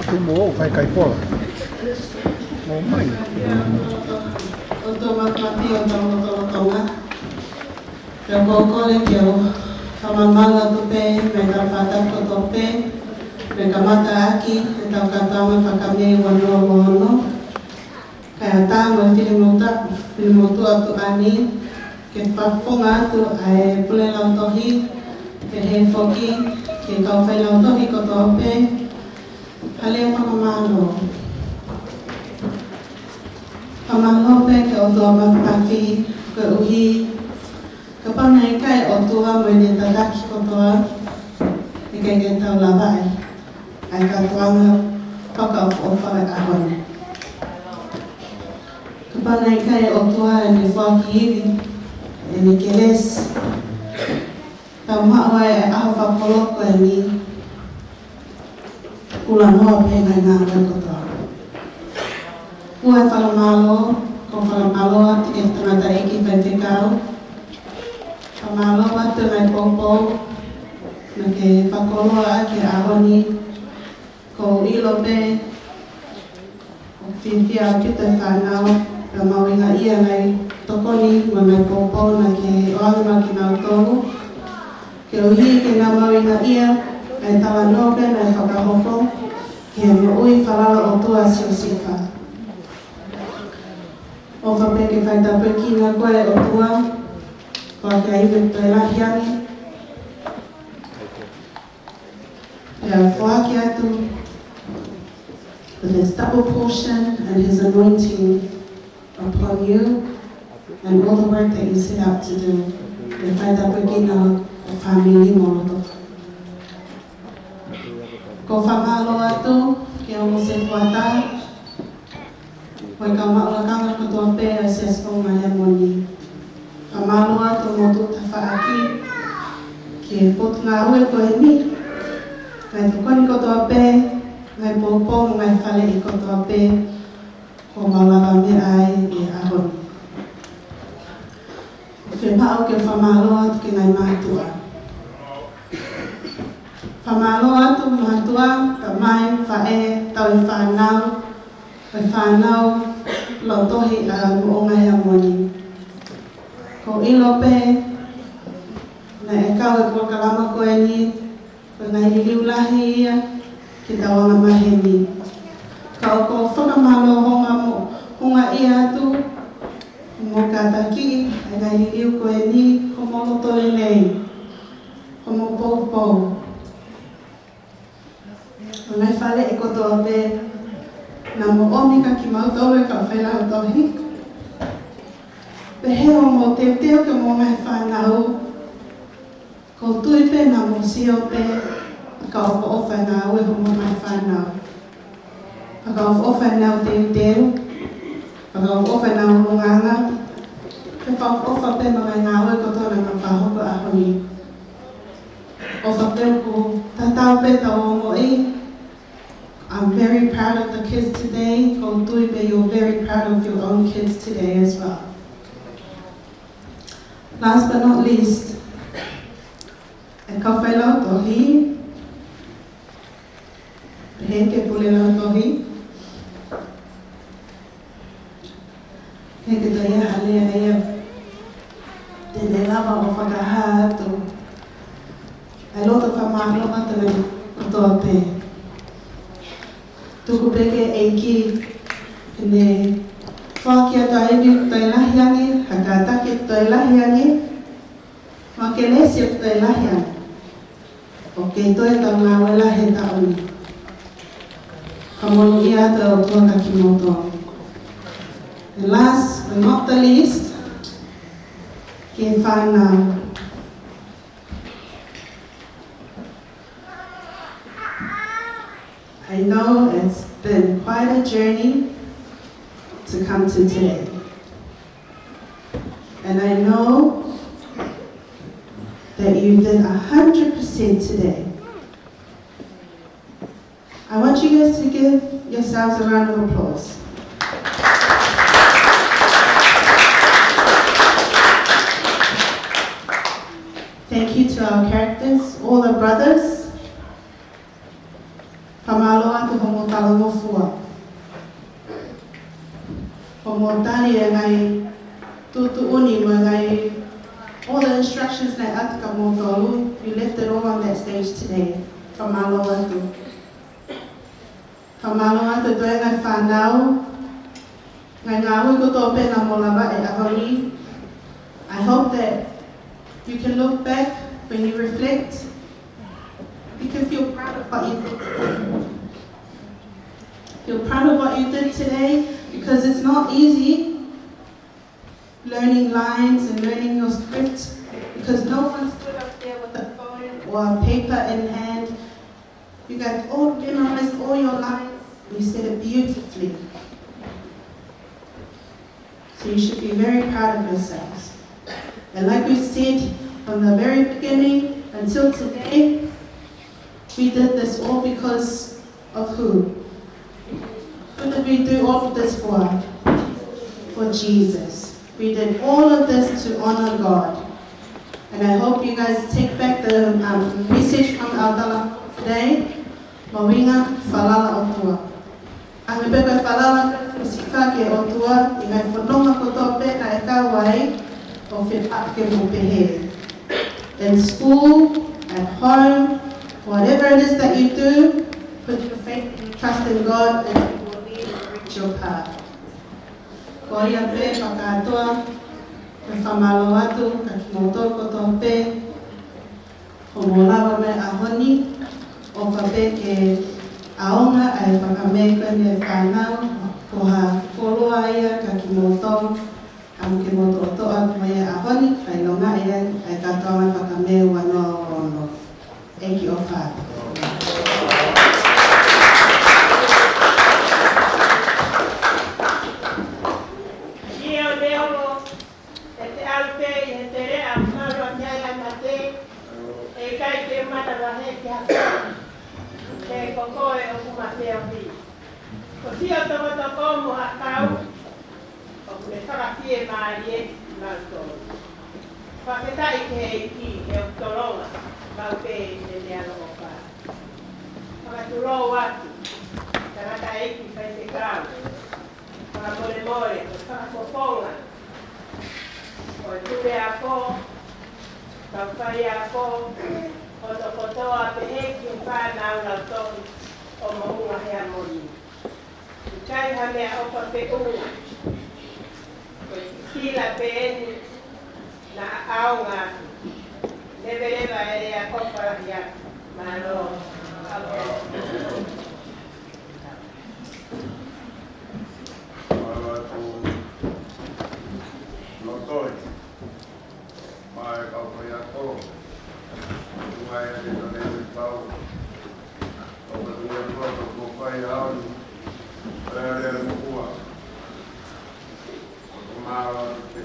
Tumo o fai kai pola. Mo mai. ʻOtua Māfimafi ʻo hotau lotolotonga. Pea ʻoku ou kole ke u fakamālō atu pē, mei he fakatapu kotoa pē, mei he kamata ʻaki ʻetau kātoanga faka-Mē ua noa ua ono. Kae ʻatā mo e finemotuʻa, finemotuʻa ʻo tuʻa ni, ke fakafofonga atu ʻa e pule lautohi, pehē foki ki he kau failautohi kotoa pē, hale fakamālō. Fakamālō pē ki he ʻOtua Māfimafi, koeʻuhi, kapau naʻe ʻikai ʻOtua mo ʻene tataki kotoa, ʻe ʻikai ke tau lavaʻi ʻa e kātoanga fakaʻofoʻofa ʻo e ʻaho ni. Kapau naʻe ʻikai ʻOtua ʻene foaki ivi, ʻene kelesi, tau maʻu ai e ʻaho fakakoloko ko eni, ʻulangoa pē ngaahi ngāue kotoa. Ko e fakamālō, ko e fakamālō atu ki he tangataʻeiki faifekau. Fakamālō atu ngaahi poupou naʻa ke fakakoloa ʻaki e ʻaho ni. ʻOku ou ʻilo pē ʻoku fiefia ʻaupito e fānau, pea mahuʻinga ia ngaahi tokoni mo e ngaahi poupou naʻa ke ʻoange maʻa kinautolu, koeʻuhi ke nau mahuʻingaʻia ʻa e talanoa pē naʻe fakahoko ki he moʻui falala ʻOtua ʻa Siosefa. ʻOfa pē ke fai tāpuekina koe ʻe he ʻOtua, ʻofa ke ai me toe lahi ange. Pea foaki atu with his double portion and his anointing upon you and all the work that you set out to do. Ke fai tāpuekina ho fāmili mo ho loto. ʻOku ou fakamālō atu ki he ongo setuata, mo e kau maʻu lakanga kotoa pē ʻa e Siasi Foʻou Māʻoniʻoni. Mālō atu mo tuʻu tafaʻaki ki he potungāue ko eni. Ngaahi tokoni kotoa pē, ngaahi poupou, ngaahi faleʻi kotoa pē, kuo mau lava meʻa ai he ʻaho ni. ʻOku ou fiemaʻu ke fakamālō atu ki he ngaahi mātuʻa. Fakamālō atu mātuʻa, tamai, faʻē, tauhi fānau, ʻa e fānau lautohi ʻa e moʻunga heamoni. ʻOku ou ʻilo pē naʻe kau e polokalama ko eni, ko e ngaahi liliu lahi ia ki heʻetau anga maheni. Ka ʻoku ou fakamālō houngaʻia atu mo kātakiʻi ʻa e ngaahi liliu ko eni, ko hoʻomou loto lelei, ko hoʻomou poupou. Ko e ngaahi faleʻi kotoa pē naʻa mou ʻomi kia kimautolu e kau failautohi. Pehē hoʻomou teuteu ki hoʻomou ngaahi fānau. ʻOku ou tui pē naʻa mou sio pē, fakaʻofoʻofa e ngāue hoʻomou ngaahi fānau. Fakaʻofoʻofa ʻenau teuteu. Fakaʻofoʻofa ʻenau ʻulungaanga. Pea fakaʻofoʻofa pē mo e ngaahi ngāue kotoa naʻa nau fakahoko he ʻaho ni. ʻOfa pē ʻoku tatau pē ʻetau ongoʻi. I'm very proud of the kids today. ʻOku ou tui pē you're very proud of your own kids today as well. Last but not least, e kau failautohi, pehē ki he pule lautohi, ke ke toe ʻi ai ha lea ia te ne lava ʻo fakahā atu ʻa e loto fakamālō atu ʻa e kotoa pē. Tuku pē ki he ʻEiki ke ne foaki atu ha ivi ʻoku toe lahi ange, ha kātaki ʻoku toe lahi ange, mo e kelesi ʻoku toe lahi ange, ʻo kei toe tau ngāue lahi he taʻu ni. Fakamonūʻia atu e ʻOtua kia kimoutolu. And last but not the least, ki he fānau. I know it's been quite a journey to come to today. And I know that you did a hundred percent today. I want you guys to give yourselves a round of applause. Thank you to our characters, all the brothers. Fakamālō atu hoʻomou talangofua. Hoʻomou tali e ngaahi tuʻutuʻuni mo e ngaahi, all the instructions naʻe ʻatu kia moutolu, you left it all on that stage today. Fakamālō atu. Fakamālō atu e toe ngaahi fānau, ngaahi ngāue kotoa pē naʻa mou lavaʻi he ʻaho ni. I hope that you can look back when you reflect. You can feel proud of what you did today. Feel proud of what you did today because it's not easy learning lines and learning your script because no one stood up there with a phone or a paper in hand. You guys all memorized all your lines and you said it beautifully. So you should be very proud of yourselves. And like we said from the very beginning until today, we did this all because of who? Who did we do all of this for? For Jesus. We did all of this to honor God. And I hope you guys take back the, um, message from our talanoa today. Mahuʻinga, falala ʻOtua. Hangē pē ko e falala ʻa Siosefa ki he ʻOtua ʻi he ngaahi fononga kotoa pē naʻe kau ai, ʻoku ou fie ke mou pehē. In school, at home, whatever it is that you do, put your faith and trust in God and He will lead and direct your path. Ko ia pē fakakātoa, ke fakamālō atu kia kimoutolu kotoa pē, hoʻomou lava mai he ʻaho ni, ʻofa pē ke ʻaonga ʻa e fakamē ko eni e fānau, ko ha koloa ia kia kimoutolu, ʻa ia ke mou toʻotoʻo atu mai he ʻaho ni, fai longaʻi ai ʻa e kātoanga fakamē ua noa ua ono. ʻEiki ʻofa atu. Ia, ʻo leo, ʻe te ʻalu pē ʻi he ʻIkai te u matavahe ki ha foʻi, he ko koe ʻoku ma feohi. Ko siʻo tokotoko mo ha kau, ʻoku ne fakafiemālieʻi mautolu. Fakafetaʻi ki he ʻEiki he ʻoku tolonga maʻu pē ʻene ʻaloʻofa. Fakatulou atu, tangataʻeiki faifekau, fakamolemole, ko e fakafofonga ʻo e puleako, kau faiako, kotokotoa pehē ki he fānau Lautohi ʻo Moʻunga Heamoni. ʻIkai ha meʻaʻofa feʻunga. Ko e sila pē eni naʻa ʻaonga atu. Leveleva e lea ʻofa lahi atu. Mālō. Mālō atu. Lautohi. Mai kau faiako. Mai e te tane te pau. Kau faiako, kau faiako. Lea lea mukua. Mālō atu pē.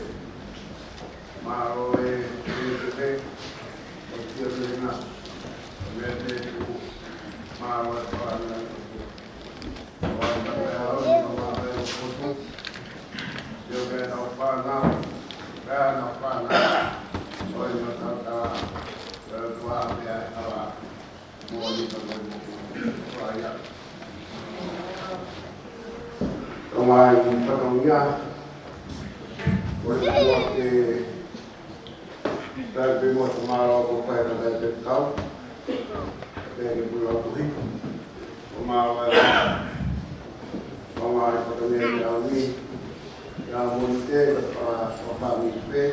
Mālō e, e, e, e. Ko tia te na. Mea te tu. Mālō e pāna. Tonga i Patagonia, ko e mua ke tai pē mo te mālō ko fai na tai pē kau, pē ke pula kuhi, ko mālō e Tonga i Patagonia te au ni, ia mo ni te, ka pa, ka pa mi pē,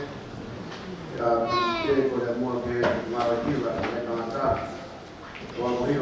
ia te ko le mua ke mālō hiva, ka le tangata, ko au hiva,